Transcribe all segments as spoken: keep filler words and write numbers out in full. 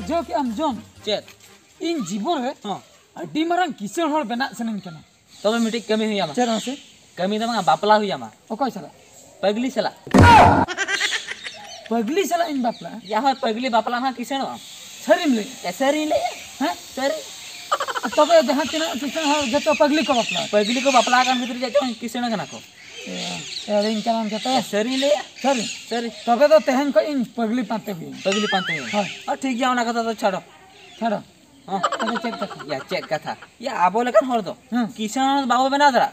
ᱵᱩᱡᱷᱟᱹᱣ ᱠᱮᱜ ᱟᱢ ᱡᱚᱱ? ᱪᱮᱫ? ᱤᱧ ᱡᱤᱵᱚᱱ ᱨᱮ ᱦᱚᱸ᱾ ᱟᱹᱰᱤ ᱢᱟᱨᱟᱝ ᱠᱤᱥᱟᱹᱬ ᱦᱚᱲ ᱵᱮᱱᱟᱜ ᱥᱟᱱᱟᱧ ᱠᱟᱱᱟ᱾ ᱛᱚᱵᱮ ᱢᱤᱫᱴᱤᱡ ᱠᱟᱹᱢᱤ ᱦᱩᱭ ᱟᱢᱟ᱾ ᱪᱮᱫ ᱢᱟᱥᱮ? ᱠᱟᱹᱢᱤ ᱫᱚ ᱵᱟᱝᱟ, ᱵᱟᱯᱞᱟ ᱦᱩᱭ ᱟᱢᱟ᱾ ᱚᱠᱚᱭ ᱥᱟᱞᱟᱜ? ᱯᱟᱜᱽᱞᱤ ᱥᱟᱞᱟᱜ᱾ ᱯᱟᱜᱽᱞᱤ ᱥᱟᱞᱟᱜ ᱤᱧ ᱵᱟᱯᱞᱟᱜᱼᱟ? ᱭᱟ ᱦᱳᱭ, ᱯᱟᱜᱽᱞᱤ ᱵᱟᱯᱞᱟ ᱢᱟ ᱠᱤᱥᱟᱹᱬᱚᱜ ᱟᱢ᱾ ᱥᱟᱹᱨᱤᱢ ᱞᱟᱹᱭ? ᱮ, ᱥᱟᱹᱨᱤᱧ ᱞᱟᱹᱭᱟ᱾ ᱦᱮᱸ? ᱥᱟᱹᱨᱤ᱾ ᱛᱚᱵᱮ ᱡᱟᱦᱟᱸ ᱛᱤᱱᱟᱹᱜ ᱠᱤᱥᱟᱹᱬ ᱦᱚᱲ ᱡᱚᱛᱚ ᱯᱟᱜᱽᱞᱤ ᱠᱚ ᱵᱟᱯᱞᱟᱜᱼᱟ? ᱯᱟᱜᱽᱞᱤ ᱠᱚ ᱵᱟᱯᱞᱟ ᱟᱠᱟᱱ ᱵᱷᱤᱛᱨᱤ ᱡᱚᱛᱚ ᱠᱤᱥᱟᱹᱬ ᱠᱟᱱᱟ ᱠᱚ᱾ ᱮ, ᱮᱲᱮᱧ ᱠᱟᱱᱟᱢ ᱡᱚᱛᱚ᱾ ᱮ, ᱥᱟᱹᱨᱤᱧ ᱞᱟᱹᱭᱟ᱾ ᱥᱟᱹᱨᱤ? ᱥᱟᱹᱨᱤ᱾ ᱛᱚᱵᱮ ᱫᱚ ᱛᱮᱦᱮᱧ ᱠᱷᱚᱱ ᱤᱧ ᱯᱟᱜᱽᱞᱤ ᱯᱟᱱᱛᱮ ᱦᱩᱭᱩᱜᱼᱟ᱾ ᱯᱟᱜᱽᱞᱤ ᱯᱟᱱᱛᱮ ᱦᱩᱭᱩᱜᱼᱟ᱾ ᱦᱳᱭ᱾ ᱟᱨ ᱴᱷᱤᱠ ᱜᱮᱭᱟ, ᱚᱱᱟ ᱠᱟᱛᱷᱟ ᱫᱚ ᱪᱷᱟᱲᱚ᱾ ᱪᱷᱟᱲᱚ᱾ ᱦᱚᱸ᱾ ᱟᱫᱚ ᱪᱮᱫ ᱠᱟᱛᱷᱟ? ᱭᱟ, ᱪᱮᱫ ᱠᱟᱛᱷᱟ? ᱭᱟ, ᱟᱵᱚ ᱞᱮᱠᱟᱱ ᱦᱚᱲ ᱫᱚ ᱦᱮᱸ᱾ ᱠᱤᱥᱟᱹᱬ ᱵᱟᱵᱚ ᱵᱮᱱᱟᱣ ᱫᱟᱲᱮᱭᱟᱜᱼᱟ᱾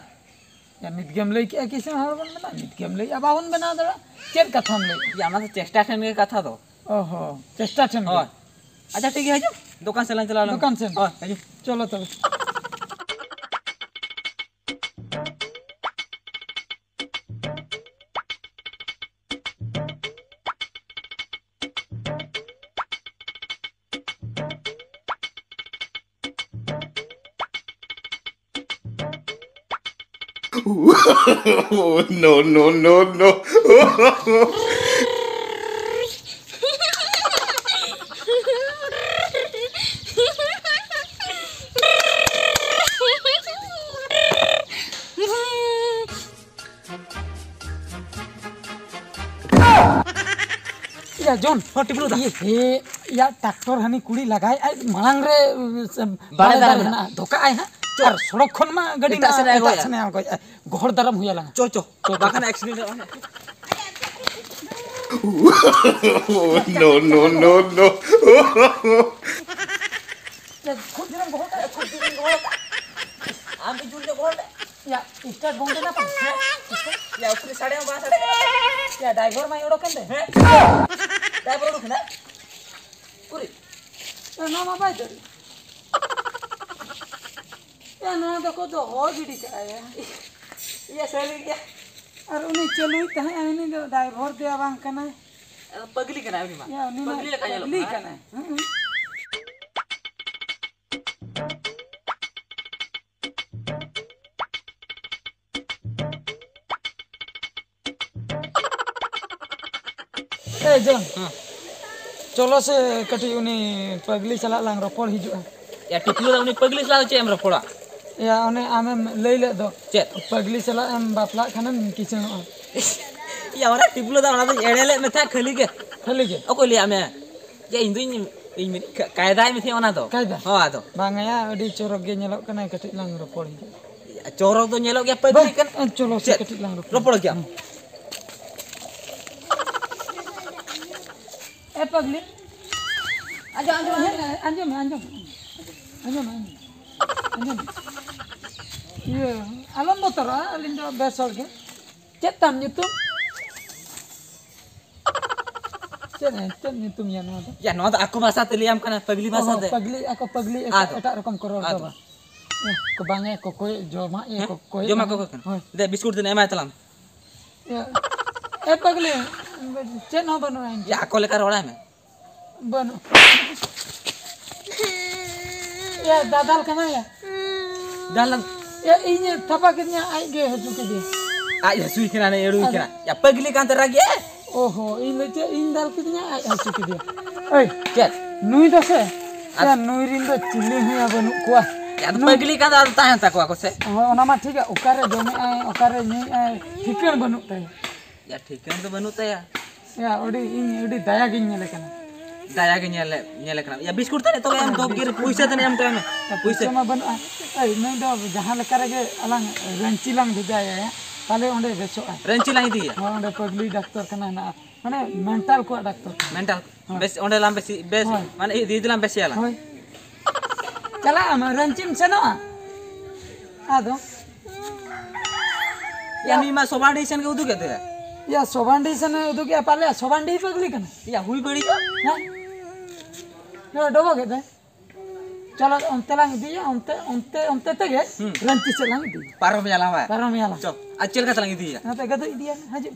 ᱭᱟ, ᱱᱤᱛ ᱜᱮᱢ ᱞᱟᱹᱭ ᱠᱮᱜᱼᱟ ᱠᱤᱥᱟᱹᱬ ᱦᱚᱲ ᱵᱚᱱ ᱵᱮᱱᱟᱣ, ᱱᱤᱛ ᱜᱮᱢ ᱞᱟᱹᱭᱮᱜᱼᱟ ᱵᱟᱵᱚᱱ ᱵᱮᱱᱟᱣ ᱫᱟᱲᱮᱭᱟᱜᱼᱟ᱾ ᱪᱮᱫ ᱠᱟᱛᱷᱟᱢ ᱞᱟᱹᱭ? ᱭᱟ, ᱚᱱᱟ ᱫᱚ ᱪᱮᱥᱴᱟ ᱴᱷᱮᱱ ᱜᱮ ᱠᱟᱛᱷᱟ ᱫᱚ᱾ ᱚ ᱦᱚᱸ, ᱪᱮᱥᱴᱟ ᱴᱷᱮᱱ ᱜᱮ᱾ ᱦᱳᱭ᱾ ᱟᱪᱪᱷᱟ, ᱴᱷᱤᱠ ᱜᱮᱭᱟ, ᱦᱤᱡᱩᱜ᱾ ᱫᱚᱠᱟᱱ ᱥᱮᱫ ᱞᱟᱝ ᱪᱟᱞᱟᱣ ᱞᱮᱱ᱾ ᱫᱚᱠᱟᱱ ᱥᱮᱫ? ᱦᱳᱭ, ᱦᱤᱡᱩᱜ᱾ ᱪᱚᱞᱚ ᱛᱚᱵᱮ᱾ No, no, no, no. ᱭᱟ, ᱡᱚᱱ᱾ ᱦᱚᱸ, ᱴᱤᱯᱞᱩ ᱫᱟ᱾ ᱤᱭᱟᱹ, ᱦᱮ, ᱭᱟ, ᱴᱨᱟᱠᱴᱚᱨ ᱦᱟᱹᱱᱤ ᱠᱩᱲᱤ ᱞᱟᱜᱟᱭ ᱟᱡ ᱢᱟᱲᱟᱝ ᱨᱮ, ᱩ, ᱥᱮ, ᱵᱟᱲᱮ ᱵᱟᱲᱮ ᱫᱟᱨᱮ ᱫᱟᱨᱮ ᱢᱮᱱᱟᱜᱼᱟ᱾ ᱢᱮᱱᱟᱜᱼᱟ᱾ ᱫᱷᱚᱠᱟᱜ ᱟᱭ ᱦᱟᱸᱜ᱾ ᱪᱚ᱾ ᱟᱨ ᱥᱚᱲᱚᱠ ᱠᱷᱚᱱ ᱢᱟ ᱜᱟᱹᱰᱤ ᱮᱴᱟᱜ ᱢᱟ ᱥᱮᱫ ᱮ ᱮᱴᱟᱜ ᱟᱬᱜᱚᱭᱟ᱾ ᱥᱮᱱ ᱮ ᱟᱬᱜᱚᱭᱟ᱾ ᱜᱚᱦᱚᱲ ᱫᱟᱨᱟᱢ ᱦᱩᱭ ᱟᱞᱟᱝᱟ᱾ ᱪᱚ, ᱪᱚ᱾ ᱪᱚ, ᱪᱚ᱾ ᱵᱟᱠᱷᱟᱱ accident ᱚᱜᱼᱟ ᱦᱟᱸᱜ᱾ No, no, no, no. ᱭᱟ, ᱠᱷᱩᱵ ᱡᱳᱨᱮᱢ ᱜᱚᱦᱚᱲ ᱠᱟᱜᱼᱟ᱾ ᱠᱷᱩᱵ ᱡᱳᱨᱮᱢ ᱜᱚᱦᱚᱲ ᱠᱟᱜᱼᱟ᱾ ᱟᱢ ᱜᱮ ᱡᱳᱨ ᱧᱚᱜ ᱜᱚᱦᱚᱲ ᱢᱮ᱾ ᱭᱟ, start ᱵᱚᱱᱫᱚ ᱮᱱᱟ ᱛᱟᱢ᱾ ᱦᱮᱸ? ᱭᱟ, ᱩᱠᱩᱨᱤ ᱥᱟᱰᱮ ᱦᱚᱸ ᱵᱟᱝ ᱥᱟᱰᱮ ᱠᱟᱱᱟ᱾ ᱭᱟ, driver ᱢᱟᱭ ᱚᱰᱚᱠ ᱮᱱ ᱫᱚ᱾ ᱦᱮᱸ? Driver ᱚᱰᱚᱠ ᱮᱱᱟ? ᱩᱠᱩᱨᱤ? ᱭᱟ, ᱱᱚᱣᱟ ᱢᱟ ᱵᱟᱭ ᱫᱟᱹᱲ᱾ ᱭᱟ, ᱱᱚᱣᱟ ᱫᱚᱠᱚ ᱫᱚᱦᱚ ᱜᱤᱰᱤ ᱠᱟᱜᱼᱟ ᱭᱟ᱾ ᱭᱟ, ᱥᱟᱹᱨᱤ ᱜᱮ᱾ ᱟᱨ ᱩᱱᱤ ᱪᱟᱹᱞᱩᱭ ᱛᱟᱦᱮᱸᱜᱼᱟ, ᱩᱱᱤ ᱫᱚ driver ᱫᱚᱭᱟ ᱵᱟᱝ ᱠᱟᱱᱟᱭ᱾ ᱯᱟᱹᱜᱽᱞᱤ ᱠᱟᱱᱟᱭ ᱩᱱᱤ ᱢᱟ᱾ ᱭᱟ, ᱩᱱᱤ ᱢᱟ ᱯᱟᱹᱜᱽᱞᱤ ᱞᱮᱠᱟ ᱧᱮᱞᱚᱜ ᱯᱟᱹᱜᱽᱞᱤ ᱠᱟᱱᱟᱭ᱾ ᱠᱟᱱᱟᱭ᱾ ᱦᱩᱸ᱾ ᱮ ᱡᱚᱱ, ᱦᱮᱸ᱾ ᱪᱚᱞᱚ ᱥᱮ ᱠᱟᱹᱴᱤᱡ ᱩᱱᱤ ᱯᱟᱹᱜᱽᱞᱤ ᱥᱟᱞᱟᱜ ᱞᱟᱝ ᱨᱚᱯᱚᱲ ᱦᱤᱡᱩᱜᱼᱟ᱾ ᱭᱟ ᱴᱤᱯᱞᱩ ᱫᱟ, ᱩᱱᱤ ᱯᱟᱹᱜᱽᱞᱤ ᱥᱟᱞᱟᱜ ᱫᱚ ᱪᱮᱫ ᱮᱢ ᱨᱚᱯᱚᱲᱟ? ᱭᱟ, ᱚᱱᱮ ᱟᱢᱮᱢ ᱞᱟᱹᱭ ᱞᱮᱫ ᱫᱚ᱾ ᱪᱮᱫ? ᱯᱟᱹᱜᱽᱞᱤ ᱥᱟᱞᱟᱜ ᱮᱢ ᱵᱟᱯᱞᱟᱜ ᱠᱷᱟᱱᱮᱢ ᱠᱤᱥᱟᱹᱬᱚᱜᱼᱟ᱾ ᱭᱟ, ᱚᱱᱟ ᱴᱤᱯᱞᱩ ᱫᱟ, ᱚᱱᱟ ᱫᱚᱧ ᱮᱲᱮ ᱞᱮᱫ ᱢᱮ ᱛᱟᱦᱮᱸᱫ ᱠᱷᱟᱹᱞᱤ ᱜᱮ᱾ ᱠᱷᱟᱹᱞᱤ ᱜᱮ? ᱚᱠᱚᱭ ᱞᱟᱹᱭᱟᱫ ᱢᱮᱭᱟ? ᱭᱟ, ᱤᱧ ᱫᱩᱧ, ᱤᱧ ᱢᱤᱫ ᱠᱟ-, ᱠᱟᱭᱫᱟᱭ ᱢᱮ ᱛᱟᱦᱮᱸᱫ ᱚᱱᱟ ᱫᱚ᱾ ᱠᱟᱭᱫᱟ? ᱦᱚᱸ, ᱟᱫᱚ᱾ ᱵᱟᱝᱟ ᱭᱟ, ᱟᱹᱰᱤ ᱪᱚᱨᱚᱠ ᱜᱮ ᱧᱮᱞᱚᱜ ᱠᱟᱱᱟᱭ, ᱠᱟᱹᱴᱤᱡ ᱞᱟᱝ ᱨᱚᱯᱚᱲ ᱦᱤᱡᱩᱜᱼᱟ᱾ ᱪᱚᱨᱚᱠ ᱫᱚ ᱧᱮᱞᱚᱜ ᱜᱮᱭᱟ ᱯᱟᱹᱜᱽᱞᱤ ᱵᱟᱝ, ᱠᱟᱱᱟ᱾ ᱪᱚᱞᱚ ᱥᱮ ᱪᱮᱫ? ᱠᱟᱹᱴᱤᱡ ᱞᱟᱝ ᱨᱚᱯᱚᱲ᱾ ᱨᱚᱯᱚᱲ ᱜᱮᱭᱟ᱾ ᱦᱩᱸ᱾ ᱮ ᱯᱟᱹᱜᱽᱞᱤ᱾ ᱟᱸᱡᱚᱢ, ᱟᱸᱡᱚᱢ, ᱟᱸᱡᱚᱢ᱾ ᱟᱸᱡᱚᱢ ᱢᱮ, ᱟᱸᱡᱚᱢ ᱢᱮ᱾ ᱟᱸᱡᱚᱢ ᱢᱮ᱾ ᱟᱸᱡᱚᱢ ᱢᱮ᱾ ᱤᱭᱟᱹ, ᱟᱞᱚᱢ ᱵᱚᱛᱚᱨᱚᱜᱼᱟ, ᱟᱹᱞᱤᱧ ᱫᱚ ᱵᱮᱥ ᱦᱚᱲ ᱜᱮ᱾ ᱪᱮᱫ ᱛᱟᱢ ᱧᱩᱛᱩᱢ? ᱪᱮᱫ, ᱪᱮᱫ ᱧᱩᱛᱩᱢ ᱭᱟ ᱱᱚᱣᱟ ᱫᱚ? ᱭᱟ, ᱱᱚᱣᱟ ᱫᱚ ᱟᱠᱚ ᱵᱷᱟᱥᱟ ᱛᱮ ᱞᱟᱹᱭᱟᱢ ᱠᱟᱱᱟ, ᱯᱟᱹᱜᱽᱞᱤ ᱵᱷᱟᱥᱟ ᱚᱦᱚ, ᱛᱮ᱾ ᱯᱟᱹᱜᱽᱞᱤ, ᱟᱠᱚ ᱯᱟᱹᱜᱽᱞᱤ, ᱮᱴᱟᱜ, ᱟᱫᱚ, ᱮᱴᱟᱜ ᱨᱚᱠᱚᱢ ᱠᱚ ᱨᱚᱲ ᱫᱚ ᱟᱫᱚ᱾ ᱵᱟᱝ᱾ ᱮ, ᱠᱚ ᱵᱟᱝ ᱮ, ᱠᱚᱠᱚᱭ ᱡᱚᱢᱟᱜ ᱮ, ᱦᱮᱸ? ᱠᱚᱠᱚᱭ ᱡᱚᱢᱟᱜ ᱠᱟᱱᱟ᱾ ᱠᱚᱠᱚᱭ ᱠᱟᱱᱟ᱾ ᱦᱳᱭ᱾ ᱫᱮ, ᱵᱤᱥᱠᱩᱴ ᱫᱮᱱ, ᱮᱢᱟᱭ ᱛᱟᱞᱟᱝ᱾ ᱭᱟ, ᱮ ᱯᱟᱹᱜᱽᱞᱤ, ᱪᱮᱫ ᱦᱚᱸ ᱵᱟᱹᱱᱩᱜᱼᱟ ᱤᱧ ᱭᱟ, ᱴᱷᱮᱱ᱾ ᱟᱠᱚ ᱞᱮᱠᱟ ᱨᱚᱲᱟᱭ ᱢᱮ᱾ ᱵᱟᱹᱱᱩᱜ᱾ ᱭᱟ, ᱫᱟᱫᱟᱞ ᱠᱟᱱᱟᱭᱟ᱾ ᱫᱟᱞᱟᱞ᱾ ᱭᱟ, ᱤᱧᱮ ᱛᱷᱟᱯᱟ ᱠᱤᱫᱤᱧᱟ, ᱟᱡ ᱜᱮ ᱦᱟᱹᱥᱩ ᱠᱮᱫᱮᱭᱟ᱾ ᱟᱡ ᱦᱟᱹᱥᱩᱭ ᱠᱟᱱᱟ, ᱱᱮ ᱮᱲᱩᱭ ᱟᱫᱚ ᱠᱟᱱᱟ᱾ ᱭᱟ, ᱯᱟᱹᱜᱽᱞᱤ ᱠᱟᱱ ᱛᱮ ᱨᱟᱜᱮ᱾ ᱚᱦᱚ, ᱤᱧ ᱫᱚ ᱪᱮᱫ, ᱤᱧ ᱫᱟᱞ ᱠᱤᱫᱤᱧᱟ, ᱟᱡ ᱦᱟᱹᱥᱩ ᱠᱮᱫᱮᱭᱟ᱾ ᱮᱭ, ᱪᱮᱫ? ᱱᱩᱭ ᱫᱚ ᱥᱮ, ᱟᱨ ᱭᱟ, ᱱᱩᱭ ᱨᱤᱱ ᱫᱚ ᱪᱤᱞᱤ ᱦᱚᱸ ᱭᱟ ᱵᱟᱹᱱᱩᱜ ᱠᱚᱣᱟ᱾ ᱭᱟ, ᱟᱫᱚ ᱱᱩᱭ ᱯᱟᱹᱜᱽᱞᱤ ᱠᱟᱱ ᱫᱚ ᱟᱫᱚ ᱛᱟᱦᱮᱱ ᱛᱟᱠᱚᱣᱟ ᱠᱚ ᱥᱮ? ᱦᱳᱭ, ᱚᱱᱟ ᱢᱟ ᱴᱷᱤᱠ ᱜᱮᱭᱟ, ᱚᱠᱟᱨᱮ ᱡᱚᱢᱮᱜᱼᱟᱭ, ᱚᱠᱟᱨᱮ ᱧᱩᱭᱮᱜᱼᱟᱭ, ᱴᱷᱤᱠᱟᱹᱱ ᱵᱟᱹᱱᱩᱜ ᱛᱟᱭᱟ᱾ ᱭᱟ, ᱴᱷᱤᱠᱟᱹᱱ ᱫᱚ ᱵᱟᱹᱱᱩᱜ ᱛᱟᱭᱟ᱾ ᱭᱟ, ᱟᱹᱰᱤ, ᱤᱧ ᱟᱹᱰᱤ ᱫᱟᱭᱟ ᱜᱤᱧ ᱧᱮᱞᱮ ᱠᱟᱱᱟ᱾ ᱫᱟᱭᱟ ᱜᱮ ᱧᱮᱞᱮ, ᱧᱮᱞᱮ ᱠᱟᱱᱟ᱾ ᱭᱟ, ᱵᱤᱥᱠᱩᱴ ᱛᱟᱱᱮ ᱛᱚᱵᱮ ᱮᱢ ᱫᱚ ᱜᱮ, ᱯᱩᱭᱥᱟᱹ ᱛᱟᱱᱮ ᱮᱢ ᱛᱟᱭ ᱢᱮ᱾ ᱯᱩᱭᱥᱟᱹ᱾ ᱯᱩᱭᱥᱟᱹ ᱢᱟ ᱵᱟᱹᱱᱩᱜᱼᱟ᱾ ᱮᱭ, ᱱᱩᱭ ᱫᱚ ᱡᱟᱦᱟᱸ ᱞᱮᱠᱟ ᱨᱮᱜᱮ ᱟᱞᱟᱝ ᱨᱟᱺᱪᱤ ᱞᱟᱝ ᱵᱷᱮᱡᱟᱭᱟ, ᱛᱟᱦᱞᱮ ᱚᱸᱰᱮ ᱵᱮᱥᱚᱜᱼᱟ᱾ ᱨᱟᱺᱪᱤ ᱞᱟᱝ ᱤᱫᱤᱭᱮᱭᱟ? ᱦᱳᱭ, ᱚᱸᱰᱮ ᱯᱟᱹᱜᱽᱞᱤ ᱰᱟᱠᱛᱚᱨ ᱠᱷᱟᱱᱟ ᱦᱮᱱᱟᱜᱼᱟ᱾ ᱢᱟᱱᱮ, ᱢᱮᱱᱴᱟᱞ ᱠᱚᱣᱟᱜ ᱰᱟᱠᱛᱚᱨ ᱠᱷᱟᱱᱟ᱾ ᱢᱮᱱᱴᱟᱞ? ᱦᱳᱭ᱾ ᱵᱮᱥ, ᱚᱸᱰᱮ ᱞᱟᱝ ᱵᱮᱥᱤ, ᱵᱮᱥ, ᱦᱳᱭ᱾ ᱢᱟᱱᱮ, ᱤᱫᱤ ᱫᱮᱞᱟᱝ ᱵᱮᱥᱮᱭᱟᱞᱟᱝ᱾ ᱦᱳᱭ᱾ ᱪᱟᱞᱟᱜ ᱟᱢ, ᱨᱟᱺᱪᱤᱢ ᱥᱮᱱᱚᱜᱼᱟ? ᱟᱫᱚ? ᱭᱟ, ᱱᱩᱭ ᱢᱟ ᱥᱚᱵᱟᱱᱰᱤ ᱥᱮᱱ ᱜᱮ ᱩᱫᱩᱜᱮᱫ ᱫᱚᱭᱟ᱾ ᱭᱟ, ᱥᱚᱵᱟᱱᱰᱤ ᱥᱮᱱ ᱮ ᱩᱫᱩᱜᱮᱫᱼᱟ, ᱯᱟᱞᱮ ᱥᱚᱵᱟᱱᱰᱤ ᱯᱟᱹᱜᱽᱞᱤ ᱠᱟᱱᱟ᱾ ᱭᱟ, ᱦᱩᱭ ᱫᱟᱲᱮᱭᱟᱜᱼᱟ᱾ ᱦᱮᱸ? ᱱᱚᱣᱟ ᱰᱚᱵᱚᱜᱮᱫ ᱫᱚᱭ᱾ ᱪᱚᱞᱚ, ᱚᱱᱛᱮ ᱞᱟᱝ ᱤᱫᱤᱭᱟ, ᱚᱱᱛᱮ, ᱚᱱᱛᱮ, ᱚᱱᱛᱮ ᱛᱮᱜᱮ ᱦᱩᱸ᱾ ᱨᱟᱺᱪᱤ ᱥᱮᱫ ᱞᱟᱝ ᱤᱫᱤᱭᱟ᱾ ᱯᱟᱨᱚᱢᱮᱭᱟᱞᱟᱝ ᱵᱟᱭ? ᱯᱟᱨᱚᱢᱮᱭᱟᱞᱟᱝ᱾ ᱪᱚ, ᱟᱨ ᱪᱮᱫ ᱞᱮᱠᱟ ᱛᱮᱞᱟᱝ ᱤᱫᱤᱭᱟ? ᱱᱚᱛᱮ ᱜᱟᱹᱫᱩᱡ ᱤᱫᱤᱭᱟ, ᱦᱤᱡᱩᱜ᱾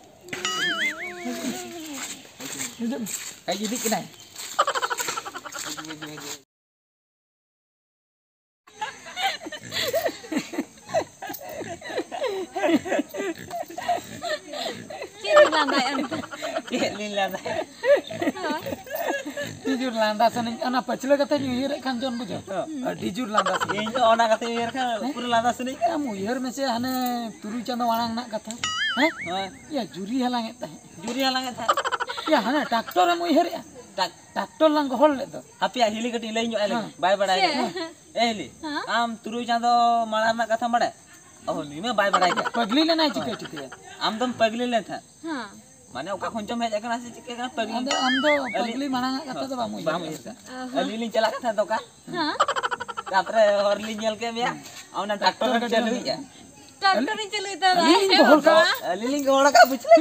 ᱦᱤᱡᱩᱜ᱾ ᱦᱮᱡ ᱤᱫᱤᱜ ᱠᱟᱱᱟᱭ᱾ ᱪᱮᱫ ᱮᱢ ᱞᱟᱸᱫᱟᱭᱮᱫᱼᱟ ᱱᱤᱛᱚᱜ? ᱪᱮᱫ ᱞᱤᱧ ᱞᱟᱸᱫᱟᱭᱟ? ᱦᱳᱭ᱾ ᱡᱳᱨ ᱞᱟᱸᱫᱟ ᱥᱟᱱᱟᱧ ᱠᱟᱱᱟ, ᱯᱟᱹᱪᱷᱞᱟᱹ ᱠᱟᱛᱮᱧ ᱩᱭᱦᱟᱹᱨᱮᱫ ᱠᱷᱟᱱ ᱡᱚᱱ ᱵᱩᱡᱷᱟᱹᱣ᱾ ᱦᱮᱸ᱾ ᱟᱹᱰᱤ ᱡᱳᱨ ᱞᱟᱸᱫᱟ ᱥᱟᱱᱟᱧ ᱤᱧ ᱫᱚ ᱚᱱᱟ ᱠᱟᱛᱷᱟᱧ ᱩᱭᱦᱟᱹᱨ ᱠᱷᱟᱱ ᱯᱩᱨᱟᱹ ᱞᱟᱸᱫᱟ ᱥᱟᱱᱟᱧ ᱠᱟᱱᱟ᱾ ᱟᱢ ᱩᱭᱦᱟᱹᱨ ᱢᱮᱥᱮ ᱦᱟᱱᱮ ᱛᱩᱨᱩᱭ ᱪᱟᱸᱫᱚ ᱢᱟᱲᱟᱝ ᱨᱮᱱᱟᱜ ᱠᱟᱛᱷᱟ᱾ ᱦᱮᱸ? ᱦᱮᱸ᱾ ᱭᱟ, ᱡᱩᱨᱤ ᱦᱟᱞᱟᱝ ᱮᱫ ᱛᱟᱦᱮᱸᱫ᱾ ᱡᱩᱨᱤ ᱦᱟᱞᱟᱝ ᱮᱫ ᱛᱟᱦᱮᱸᱫ᱾ ᱭᱟ, ᱦᱟᱱᱮ ᱴᱨᱟᱠᱴᱚᱨ ᱮᱢ ᱩᱭᱦᱟᱹᱨᱮᱜᱼᱟ? ᱴᱨᱟᱠ- ᱴᱨᱟᱠᱴᱚᱨ ᱞᱟᱝ ᱜᱚᱦᱚᱲ ᱞᱮᱫ ᱫᱚ᱾ ᱦᱟᱯᱮᱭᱟ, ᱦᱤᱞᱤ ᱠᱟᱹᱴᱤᱡ ᱞᱟᱹᱭ ᱧᱚᱜ ᱟᱭ ᱞᱮᱜᱮ᱾ ᱦᱮᱸ᱾ ᱵᱟᱭ ᱵᱟᱲᱟᱭ ᱪᱮᱫ? ᱠᱟᱱᱟ᱾ ᱮ ᱦᱤᱞᱤ, ᱦᱮᱸ? ᱟᱢ ᱛᱩᱨᱩᱭ ᱪᱟᱸᱫᱚ ᱢᱟᱲᱟᱝ ᱨᱮᱱᱟᱜ ᱠᱟᱛᱷᱟᱢ ᱵᱟᱲᱟᱭᱟ? ᱚ, ᱱᱩᱭ ᱢᱟ ᱵᱟᱭ ᱵᱟᱲᱟᱭ ᱜᱮᱭᱟ᱾ ᱯᱟᱹᱜᱽᱞᱤ ᱞᱮᱱᱟᱭ ᱪᱤᱠᱟᱹ ᱪᱤᱠᱟᱹᱭᱟ? ᱟᱢ ᱫᱚᱢ ᱯᱟᱹᱜᱽᱞᱤ ᱞᱮᱱ ᱛᱟᱦᱮᱸᱫ᱾ ᱦᱮᱸ᱾ ᱢᱟᱱᱮ ᱚᱠᱟ ᱠᱷᱚᱱ ᱪᱚᱢ ᱦᱮᱡ ᱟᱠᱟᱱᱟ ᱥᱮ ᱪᱤᱠᱟᱹ ᱠᱟᱱᱟ, ᱯᱟᱹᱜᱽᱞᱤ᱾ ᱟᱫᱚ ᱟᱢ ᱫᱚ ᱟᱹᱞᱤᱧ ᱯᱟᱹᱜᱽᱞᱤ ᱢᱟᱲᱟᱝ ᱟᱜ ᱠᱟᱛᱷᱟ ᱫᱚ ᱵᱟᱢ ᱩᱭᱦᱟᱹᱨ ᱵᱟᱢ ᱠᱟᱫᱟ᱾ ᱩᱭᱦᱟᱹᱨ ᱠᱟᱫᱟ᱾ ᱚ, ᱦᱮᱸ᱾ ᱟᱹᱞᱤᱧ ᱞᱤᱧ ᱪᱟᱞᱟᱜ ᱠᱟᱱ ᱛᱟᱦᱮᱸᱫ ᱫᱚᱠᱟᱱ᱾ ᱦᱮᱸ᱾ ᱛᱟᱯᱚᱨᱮ ᱦᱚᱨ ᱨᱮᱞᱤᱧ ᱧᱮᱞ ᱠᱮᱫ ᱢᱮᱭᱟ, ᱟᱨ ᱚᱱᱟ ᱴᱨᱟᱠᱴᱚᱨ ᱴᱨᱟᱠᱴᱚᱨ ᱮᱢ ᱪᱟᱹᱞᱩᱭᱮᱫᱼᱟ᱾ ᱴᱨᱟᱠᱴᱚᱨ ᱤᱧ ᱪᱟᱹᱞᱩᱭᱮᱫ ᱛᱟᱦᱮᱸᱫ᱾ ᱟᱹᱞᱤᱧ ᱞᱤᱧ ᱜᱚᱦᱚᱲ ᱠᱟᱜᱼᱟ᱾ ᱟᱹᱞᱤᱧ ᱞᱤᱧ ᱜᱚᱦᱚᱲ ᱠᱟᱜᱼᱟ, ᱵᱩᱡᱷᱟᱹᱣ᱾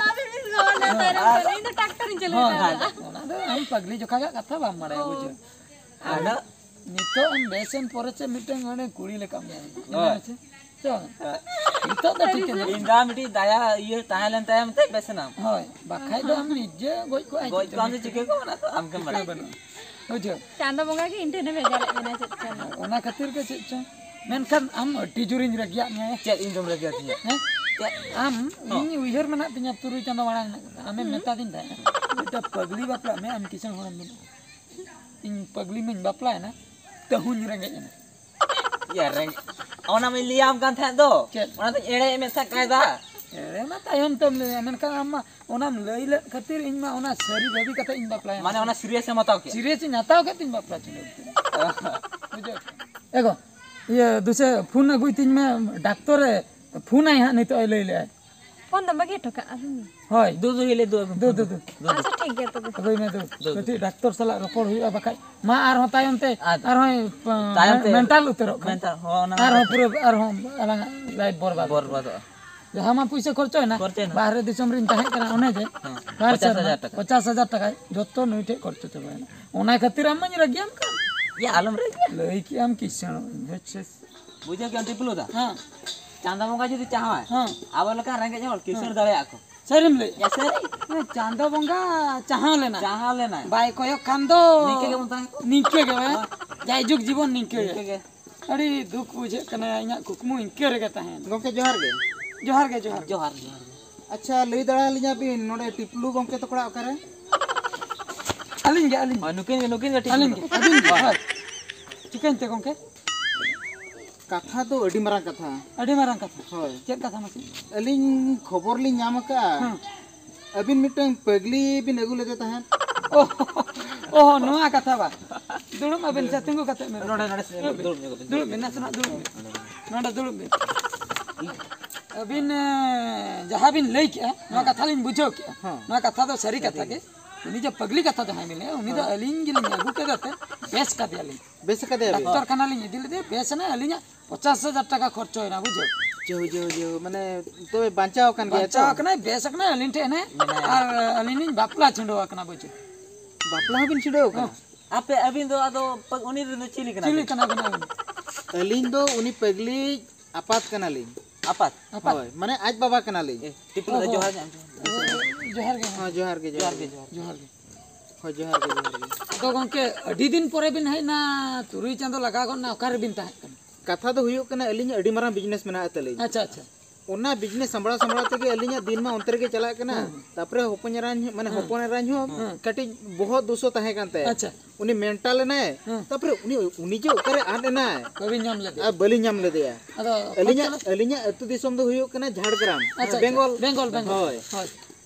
ᱟᱹᱵᱤᱱ ᱵᱤᱱ ᱜᱚᱦᱚᱲ ᱞᱮᱫ ᱛᱟᱦᱮᱸᱫ, ᱦᱮᱸ᱾ ᱤᱧ ᱫᱚ ᱴᱨᱟᱠᱴᱚᱨ ᱤᱧ ᱪᱟᱹᱞᱩᱭᱮᱫ ᱦᱮᱸ, ᱛᱟᱦᱮᱸᱫ᱾ ᱚᱱᱟ ᱫᱚ ᱟᱢ ᱯᱟᱜᱽᱞᱤ ᱡᱚᱠᱷᱟ ᱜᱟᱜ ᱠᱟᱛᱷᱟ ᱵᱟᱢ ᱵᱟᱲᱟᱭᱟ, ᱚ᱾ ᱵᱩᱡᱷᱟᱹᱣ᱾ ᱟᱫᱚ ᱱᱤᱛᱚᱜ ᱮᱢ ᱵᱮᱥ ᱮᱱ ᱯᱚᱨᱮ ᱪᱮᱫ ᱢᱤᱫᱴᱟᱝ ᱚᱸᱰᱮ ᱠᱩᱲᱤ ᱞᱮᱠᱟᱢ ᱧᱮᱞ ᱠᱚᱣᱟ᱾ ᱦᱳᱭ᱾ ᱦᱮᱸ ᱥᱮ? ᱪᱮᱫ ᱵᱟᱝ? ᱦᱮᱸ᱾ ᱱᱤᱛᱚᱜ ᱫᱚ ᱴᱷᱤᱠ ᱜᱮ ᱢᱮᱱᱟᱜᱼᱟ᱾ ᱤᱧ ᱫᱚ ᱢᱤᱫᱴᱤᱡ ᱫᱟᱭᱟ ᱤᱭᱟᱹ ᱛᱟᱦᱮᱸ ᱞᱮᱱ ᱛᱟᱭᱟ ᱢᱮᱱᱛᱮ ᱵᱮᱥ ᱮᱱᱟᱢ᱾ ᱦᱳᱭ, ᱵᱟᱠᱷᱟᱡ ᱫᱚ ᱟᱢ ᱱᱤᱡᱮ ᱜᱚᱡ ᱠᱚᱜᱼᱟᱭ ᱜᱚᱡ ᱪᱮᱫ ᱠᱚᱜᱼᱟᱢ ᱛᱮ? ᱥᱮ ᱪᱤᱠᱟᱹ ᱠᱚᱜᱼᱟᱢ, ᱚᱱᱟ ᱫᱚ ᱟᱢ ᱜᱮᱢ ᱵᱟᱲᱟᱭᱟ᱾ ᱵᱟᱹᱱᱩᱜᱼᱟ᱾ ᱵᱩᱡᱷᱟᱹᱣ? ᱪᱟᱸᱫᱚ ᱵᱚᱸᱜᱟ ᱜᱮ ᱤᱧ ᱴᱷᱮᱱᱮ ᱵᱷᱮᱡᱟ ᱞᱮᱫ ᱵᱮᱱᱟ ᱪᱮᱫ ᱪᱚᱝ᱾ ᱚᱱᱟ ᱠᱷᱟᱹᱛᱤᱨ ᱜᱮ ᱪᱮᱫ ᱪᱚᱝ᱾ ᱢᱮᱱᱠᱷᱟᱱ ᱟᱢ ᱟᱹᱰᱤ ᱡᱳᱨᱤᱧ ᱨᱟᱹᱜᱤᱭᱟᱜ ᱢᱮᱭᱟ᱾ ᱪᱮᱫ ᱤᱧ ᱫᱚᱢ ᱨᱟᱹᱜᱤᱭᱟᱫᱤᱧᱟ? ᱦᱮᱸ? ᱪᱮᱫ? ᱟᱢ, ᱦᱚᱸ᱾ ᱤᱧ ᱩᱭᱦᱟᱹᱨ ᱢᱮᱱᱟᱜ ᱛᱤᱧᱟ ᱛᱩᱨᱩᱭ ᱪᱟᱸᱫᱚ ᱢᱟᱲᱟᱝ ᱨᱮᱱᱟᱜ ᱠᱟᱛᱷᱟ᱾ ᱟᱢᱮᱢ ᱦᱩᱸ᱾ ᱢᱮᱛᱟᱫᱤᱧ ᱛᱟᱦᱮᱸᱫ, "ᱢᱤᱫᱴᱟᱝ ᱯᱟᱹᱜᱽᱞᱤ ᱵᱟᱯᱞᱟᱜ ᱢᱮ, ᱟᱢ ᱠᱤᱥᱟᱹᱬ ᱦᱚᱲᱮᱢ ᱵᱮᱱᱟᱜᱼᱟ᱾" ᱤᱧ ᱯᱟᱹᱜᱽᱞᱤ ᱢᱟᱧ ᱵᱟᱯᱞᱟᱭᱮᱱᱟ, ᱛᱟᱹᱦᱩᱧ ᱨᱮᱸᱜᱮᱡ ᱮᱱᱟ᱾ ᱭᱟ ᱨᱮᱸᱜᱮᱡ, ᱚᱱᱟ ᱢᱟᱧ ᱞᱟᱹᱭᱟᱢ ᱠᱟᱱ ᱛᱟᱦᱮᱸᱫ ᱫᱚ᱾ ᱪᱮᱫ? ᱚᱱᱟ ᱫᱚᱧ ᱮᱲᱮᱭᱮᱫ ᱢᱮ ᱛᱟᱦᱮᱸᱫ ᱠᱟᱭᱫᱟ᱾ ᱮᱲᱮ ᱢᱟ ᱛᱟᱭᱚᱢ ᱛᱮᱢ ᱞᱟᱹᱭᱟ, ᱢᱮᱱᱠᱷᱟᱱ ᱟᱢ ᱢᱟ ᱚᱱᱟᱢ ᱞᱟᱹᱭ ᱞᱮᱫ ᱠᱷᱟᱹᱛᱤᱨ ᱤᱧ ᱢᱟ ᱚᱱᱟ ᱥᱟᱹᱨᱤ ᱵᱷᱟᱹᱵᱤ ᱠᱟᱛᱮ ᱤᱧ ᱵᱟᱯᱞᱟᱭᱮᱱᱟ᱾ ᱢᱟᱱᱮ ᱚᱱᱟ serious ᱮᱢ ᱦᱟᱛᱟᱣ ᱠᱮᱫ? Serious ᱤᱧ ᱦᱟᱛᱟᱣ ᱠᱮᱫ ᱛᱤᱧ ᱵᱟᱯᱞᱟ ᱪᱩᱞᱟᱹᱣ ᱠᱮᱫᱟ᱾ ᱵᱩᱡᱷᱟᱹᱣ? ᱮᱜᱳ, ᱤᱭᱟᱹ ᱫᱩᱥᱮ ᱯᱷᱳᱱ ᱟᱹᱜᱩᱭ ᱛᱤᱧ ᱢᱮ, ᱰᱟᱠᱛᱚᱨᱮ ᱯᱷᱳᱱᱟᱭ ᱦᱟᱸᱜ ᱱᱤᱛᱚᱜ ᱮ ᱞᱟᱹᱭ ᱞᱮᱜᱼᱟᱭ᱾ ᱯᱷᱳᱱ ᱫᱚ ᱵᱟᱹᱜᱤ ᱦᱚᱴᱚ ᱠᱟᱜᱼᱟ ᱵᱤᱱ᱾ ᱦᱳᱭ᱾ ᱫᱩ, ᱫᱩ, ᱤᱞᱟᱹ, ᱫᱩ, ᱫᱩ, ᱫᱩ, ᱫᱩ᱾ ᱟᱪᱪᱷᱟ, ᱴᱷᱤᱠ ᱜᱮᱭᱟ ᱛᱚᱵᱮ᱾ ᱟᱹᱜᱩᱭ ᱢᱮ ᱫᱩ᱾ ᱫᱩ, ᱫᱩ᱾ ᱠᱟᱹᱴᱤᱡ ᱰᱟᱠᱛᱚᱨ ᱥᱟᱞᱟᱜ ᱨᱚᱯᱚᱲ ᱦᱩᱭᱩᱜᱼᱟ, ᱵᱟᱠᱷᱟᱡ ᱢᱟ ᱟᱨᱦᱚᱸ ᱛᱟᱭᱚᱢ ᱛᱮ ᱟᱨ ᱟᱨᱦᱚᱸᱭ, ᱯ-, ᱛᱟᱭᱚᱢ ᱛᱮ ᱢᱮᱱᱴᱟᱞ ᱩᱛᱟᱹᱨᱚᱜ ᱠᱟᱱᱟ᱾ ᱢᱮᱱᱴᱟᱞ, ᱦᱚᱸ, ᱚᱱᱟ ᱟᱨᱦᱚᱸ ᱯᱩᱨᱟᱹ, ᱟᱨᱦᱚᱸ ᱟᱞᱟᱝᱟᱜ life ᱵᱚᱨᱵᱟᱫ᱾ ᱵᱚᱨᱵᱟᱫᱚᱜᱼᱟ᱾ ᱡᱟᱦᱟᱸ ᱢᱟ ᱯᱩᱭᱥᱟᱹ ᱠᱷᱚᱨᱪᱟᱭᱮᱱᱟ, ᱠᱷᱚᱨᱪᱟᱭᱮᱱᱟ᱾ ᱵᱟᱦᱨᱮ ᱫᱤᱥᱚᱢ ᱨᱤᱧ ᱛᱟᱦᱮᱸ ᱠᱟᱱᱟ, ᱚᱱᱮ ᱡᱮ, ᱦᱮᱸ, ᱵᱟᱨ ᱯᱚᱪᱟᱥ ᱦᱟᱡᱟᱨ ᱥᱮᱨᱢᱟ, ᱴᱟᱠᱟ᱾ ᱯᱚᱪᱟᱥ ᱦᱟᱡᱟᱨ ᱴᱟᱠᱟ ᱡᱚᱛᱚ ᱱᱩᱭ ᱴᱷᱮᱡ ᱠᱷᱚᱨᱪᱟ ᱪᱟᱵᱟᱭᱮᱱᱟ᱾ ᱚᱱᱟ ᱠᱷᱟᱹᱛᱤᱨ ᱟᱢ ᱢᱟᱧ ᱨᱟᱹᱜᱤᱭᱟᱢ ᱠᱟᱱ᱾ ᱭᱟ, ᱟᱞᱚᱢ ᱨᱟᱹᱜᱤᱭᱟ᱾ ᱞᱟᱹᱭ ᱠᱮᱜ ᱟᱢ ᱠᱤᱥᱟᱹᱬᱚᱜ ᱤᱧ, ᱦᱮᱪ, ᱦᱮᱪ᱾ ᱵᱩᱡᱷᱟᱹᱣ ᱠᱮᱜ ᱟᱢ ᱴᱤᱯᱞᱩ ᱫᱟ? ᱦᱮᱸ᱾ ᱪᱟᱸᱫᱟ ᱵᱚᱸᱜᱟ ᱡᱩᱫᱤ ᱪᱟᱦᱟᱣᱟᱭ, ᱦᱮᱸ᱾ ᱟᱵᱚ ᱞᱮᱠᱟᱱ ᱨᱮᱸᱜᱮᱡ ᱦᱚᱲ ᱠᱤᱥᱟᱹᱬ ᱦᱮᱸ᱾ ᱫᱟᱲᱮᱭᱟᱜᱼᱟ ᱠᱚ᱾ ᱥᱟᱹᱨᱤᱢ ᱞᱟᱹᱭᱮᱜᱼᱟ? ᱭᱟ, ᱥᱟᱹᱨᱤ᱾ ᱦᱮᱸ, ᱪᱟᱸᱫᱚ ᱵᱚᱸᱜᱟ ᱪᱟᱦᱟᱣ ᱞᱮᱱᱟ᱾ ᱪᱟᱦᱟᱣ ᱞᱮᱱᱟᱭ᱾ ᱵᱟᱭ ᱠᱚᱭᱚᱜ ᱠᱷᱟᱱ ᱫᱚ ᱱᱤᱝᱠᱟᱹ ᱜᱮᱵᱚᱱ ᱛᱟᱦᱮᱸ ᱠᱚᱜᱼᱟ᱾ ᱱᱤᱝᱠᱟᱹ ᱜᱮ, ᱦᱮᱸ᱾ ᱡᱟᱭᱡᱩᱜᱽ ᱡᱤᱵᱚᱱ ᱱᱤᱝᱠᱟᱹ ᱜᱮ᱾ ᱱᱤᱝᱠᱟᱹ ᱜᱮ᱾ ᱟᱹᱰᱤ ᱫᱩᱠ ᱵᱩᱡᱷᱟᱹᱜ ᱠᱟᱱᱟ, ᱤᱧᱟᱹᱜ ᱠᱩᱠᱢᱩ ᱤᱱᱠᱟᱹ ᱨᱮᱜᱮ ᱛᱟᱦᱮᱸᱭᱮᱱᱟ᱾ ᱜᱚᱢᱠᱮ, ᱡᱚᱦᱟᱨ ᱜᱮ᱾ ᱡᱚᱦᱟᱨ ᱜᱮ, ᱡᱚᱦᱟᱨ ᱜᱮ᱾ ᱡᱚᱦᱟᱨ, ᱡᱚᱦᱟᱨ ᱜᱮ᱾ ᱟᱪᱪᱷᱟ, ᱞᱟᱹᱭ ᱫᱟᱲᱮᱭᱟᱞᱤᱧᱟ ᱵᱤᱱ, ᱱᱚᱰᱮ ᱴᱤᱯᱞᱩ ᱜᱚᱢᱠᱮ ᱛᱟᱠᱚ ᱚᱲᱟᱜ ᱚᱠᱟᱨᱮ? ᱟᱹᱞᱤᱧ ᱜᱮ, ᱟᱹᱞᱤᱧ ᱜᱮ᱾ ᱦᱳᱭ, ᱱᱩᱠᱤᱱ ᱜᱮ, ᱱᱩᱠᱤᱱ ᱜᱮ ᱴᱷᱤᱠ ᱟᱹᱞᱤᱧ ᱜᱮ, ᱢᱮᱱᱟᱜ ᱠᱚᱣᱟ᱾ ᱟᱹᱞᱤᱧ ᱜᱮ᱾ ᱦᱳᱭ᱾ ᱪᱤᱠᱟᱹᱧ ᱛᱮ ᱜᱚᱢᱠᱮ? ᱠᱟᱛᱷᱟ ᱫᱚ ᱟᱹᱰᱤ ᱢᱟᱨᱟᱝ ᱠᱟᱛᱷᱟ᱾ ᱟᱹᱰᱤ ᱢᱟᱨᱟᱝ ᱠᱟᱛᱷᱟ᱾ ᱦᱳᱭ᱾ ᱪᱮᱫ ᱠᱟᱛᱷᱟ ᱢᱟᱥᱮ? ᱟᱹᱞᱤᱧ ᱠᱷᱚᱵᱚᱨ ᱞᱤᱧ ᱧᱟᱢ ᱟᱠᱟᱫᱼᱟ, ᱦᱮᱸ᱾ ᱟᱹᱵᱤᱱ ᱢᱤᱫᱴᱟᱝ ᱯᱟᱹᱜᱽᱞᱤ ᱵᱤᱱ ᱟᱹᱜᱩ ᱞᱮᱫᱮ ᱛᱟᱦᱮᱸᱫ᱾ ᱚ, ᱚ, ᱱᱚᱣᱟ ᱠᱟᱛᱷᱟ ᱵᱟ᱾ ᱫᱩᱲᱩᱵ ᱟᱵᱤᱱ ᱥᱮ, ᱛᱤᱸᱜᱩ ᱠᱟᱛᱮ ᱢᱮ᱾ ᱱᱚᱰᱮ, ᱱᱚᱰᱮ ᱫᱩᱲᱩᱵ ᱵᱤᱱ᱾ ᱫᱩᱲᱩᱵ ᱧᱚᱜᱚᱜ ᱵᱤᱱ, ᱫᱩᱲᱩᱵ ᱵᱤᱱ, ᱱᱟᱥᱮᱱᱟᱜ ᱫᱩᱲᱩᱵ ᱵᱤᱱ᱾ ᱱᱚᱰᱮ ᱫᱩᱲᱩᱵ ᱵᱤᱱ᱾ ᱟᱹᱵᱤᱱ, ᱮ, ᱡᱟᱦᱟᱸ ᱵᱤᱱ ᱞᱟᱹᱭ ᱠᱮᱜᱼᱟ, ᱱᱚᱣᱟ ᱦᱮᱸ᱾ ᱠᱟᱛᱷᱟ ᱞᱤᱧ ᱵᱩᱡᱷᱟᱹᱣ ᱠᱮᱜᱼᱟ᱾ ᱦᱮᱸ᱾ ᱱᱚᱣᱟ ᱠᱟᱛᱷᱟ ᱫᱚ ᱥᱟᱹᱨᱤ ᱠᱟᱛᱷᱟ ᱜᱮ᱾ ᱩᱱᱤ ᱡᱮ ᱯᱟᱹᱜᱽᱞᱤ ᱠᱟᱛᱷᱟ ᱡᱟᱦᱟᱸᱭ ᱵᱤᱱ ᱞᱟᱹᱭᱟ, ᱩᱱᱤ ᱫᱚ ᱦᱮᱸ᱾ ᱟᱹᱞᱤᱧ ᱜᱮᱞᱤᱧ ᱟᱹᱜᱩ ᱠᱮᱫᱮ ᱛᱮ ᱵᱮᱥ ᱠᱟᱫᱮᱭᱟᱞᱤᱧ᱾ ᱵᱮᱥ ᱠᱟᱫᱮᱭᱟ ᱵᱤᱱ? ᱰᱟᱠᱛᱚᱨ ᱠᱷᱟᱱᱟ ᱞᱤᱧ ᱤᱫᱤ ᱞᱮᱫᱮᱭᱟ, ᱵᱮᱥ ᱮᱱᱟ, ᱟᱹᱞᱤᱧᱟᱜ ᱯᱚᱪᱟᱥ ᱦᱟᱡᱟᱨ ᱴᱟᱠᱟ ᱠᱷᱚᱨᱪᱚᱭᱮᱱᱟ, ᱵᱩᱡᱷᱟᱹᱣ᱾ ᱡᱚᱦᱚ, ᱡᱚᱦᱚ, ᱡᱚᱦᱚ, ᱢᱟᱱᱮ ᱛᱚᱵᱮ ᱵᱟᱧᱪᱟᱣ ᱟᱠᱟᱱ ᱜᱮᱭᱟ ᱛᱚ? ᱵᱟᱧᱪᱟᱣ ᱟᱠᱟᱱᱟᱭ, ᱵᱮᱥ ᱟᱠᱟᱱᱟᱭ, ᱟᱹᱞᱤᱧ ᱴᱷᱮᱱ ᱦᱮᱱᱟᱭᱟ᱾ ᱢᱮᱱᱟᱭᱟ᱾ ᱟᱨ ᱟᱹᱞᱤᱧ ᱞᱤᱧ ᱵᱟᱯᱞᱟ ᱪᱷᱤᱸᱰᱟᱹᱣ ᱟᱠᱟᱱᱟ, ᱵᱩᱡᱷᱟᱹᱣ᱾ ᱵᱟᱯᱞᱟ ᱦᱚᱸᱵᱤᱱ ᱪᱷᱤᱸᱰᱟᱹᱣ ᱟᱠᱟᱱᱟ? ᱦᱮᱸ᱾ ᱟᱯᱮ, ᱟᱹᱵᱤᱱ ᱫᱚ ᱟᱫᱚ ᱯᱟᱹ-, ᱩᱱᱤ ᱨᱮᱱ ᱫᱚ ᱪᱤᱞᱤ ᱠᱟᱱᱟ ᱪᱤᱞᱤ ᱵᱤᱱ? ᱠᱟᱱᱟ ᱵᱤᱱ ᱟᱹᱵᱤᱱ? ᱟᱹᱞᱤᱧ ᱫᱚ ᱩᱱᱤ ᱯᱟᱹᱜᱽᱞᱤ ᱟᱯᱟᱛ ᱠᱟᱱᱟᱞᱤᱧ᱾ ᱟᱯᱟᱛ? ᱟᱯᱟᱛ? ᱦᱳᱭ, ᱢᱟᱱᱮ ᱟᱡ ᱵᱟᱵᱟ ᱠᱟᱱᱟᱞᱤᱧ᱾ ᱮ, ᱴᱤᱯᱩ ᱫᱟᱫᱟ, ᱚᱦᱚ᱾ ᱡᱚᱦᱟᱨ ᱜᱮ, ᱟᱸᱡᱚᱢ᱾ ᱡᱚᱦᱟᱨ ᱜᱮ, ᱡᱚᱦᱟᱨ ᱡᱚᱦᱟᱨ ᱜᱮ, ᱜᱮ, ᱡᱚᱦᱟᱨ ᱜᱮ᱾ ᱡᱚᱦᱟᱨ ᱜᱮ᱾ ᱦᱳᱭ, ᱡᱚᱦᱟᱨ ᱜᱮ, ᱡᱚᱦᱟᱨ ᱜᱮ᱾ ᱟᱫᱚ ᱜᱚᱢᱠᱮ, ᱟᱹᱰᱤ ᱫᱤᱱ ᱯᱚᱨᱮ ᱵᱤᱱ ᱦᱮᱡ ᱮᱱᱟ, ᱛᱩᱨᱩᱭ ᱪᱟᱸᱫᱚ ᱞᱟᱜᱟᱣ ᱜᱚᱫ ᱮᱱᱟ, ᱚᱠᱟ ᱨᱮᱵᱤᱱ ᱛᱟᱦᱮᱸ ᱠᱟᱱᱟ? ᱠᱟᱛᱷᱟ ᱫᱚ ᱦᱩᱭᱩᱜ ᱠᱟᱱᱟ, ᱟᱹᱞᱤᱧᱟᱜ ᱟᱹᱰᱤ ᱢᱟᱨᱟᱝ business ᱢᱮᱱᱟᱜᱼᱟ ᱛᱟᱹᱞᱤᱧ᱾ ᱟᱪᱪᱷᱟ, ᱟᱪᱪᱷᱟ᱾ ᱚᱱᱟ business ᱥᱟᱢᱵᱲᱟᱣ ᱥᱟᱢᱵᱲᱟᱣ ᱛᱮᱜᱮ ᱟᱹᱞᱤᱧᱟᱜ ᱫᱤᱱ ᱢᱟ ᱚᱱᱛᱮ ᱨᱮᱜᱮ ᱪᱟᱞᱟᱜ ᱠᱟᱱᱟ᱾ ᱦᱩᱸ, ᱦᱩᱸ᱾ ᱛᱟᱯᱚᱨᱮ ᱦᱚᱯᱚᱱ ᱮᱨᱟᱧ, ᱢᱟᱱᱮ ᱦᱩᱸ᱾ ᱦᱚᱯᱚᱱ ᱮᱨᱟᱧ ᱦᱚᱸ ᱦᱩᱸ᱾ ᱠᱟᱹᱴᱤᱡ ᱵᱚᱦᱚᱜ ᱫᱩᱥᱚ ᱛᱟᱦᱮᱸ ᱠᱟᱱ ᱛᱟᱭᱟ᱾ ᱟᱪᱪᱷᱟ᱾ ᱩᱱᱤ mental ᱮᱱᱟᱭ᱾ ᱦᱩᱸ᱾ ᱛᱟᱯᱚᱨᱮ ᱩᱱᱤ, ᱩᱱᱤ ᱡᱮ ᱚᱠᱟᱨᱮ ᱟᱫ ᱮᱱᱟᱭ, ᱵᱟᱹᱵᱤᱱ ᱧᱟᱢ ᱞᱮᱫᱮᱭᱟ? ᱟᱨ ᱵᱟᱹᱞᱤᱧ ᱧᱟᱢ ᱞᱮᱫᱮᱭᱟ᱾ ᱟᱫᱚ ᱟᱹᱞᱤᱧᱟᱜ, ᱠᱷᱚᱡ ᱪᱟᱞᱟᱜ ᱟᱹᱞᱤᱧᱟᱜ ᱟᱹᱛᱩ ᱫᱤᱥᱚᱢ ᱫᱚ ᱦᱩᱭᱩᱜ ᱠᱟᱱᱟ ᱡᱷᱟᱲᱜᱨᱟᱢ, ᱟᱪᱪᱷᱟ, ᱟᱪᱪᱷᱟ᱾ ᱵᱮᱝᱜᱚᱞ᱾ ᱵᱮᱝᱜᱚᱞ, ᱵᱮᱝᱜᱚᱞ᱾ ᱦᱳᱭ᱾ ᱦᱳᱭ᱾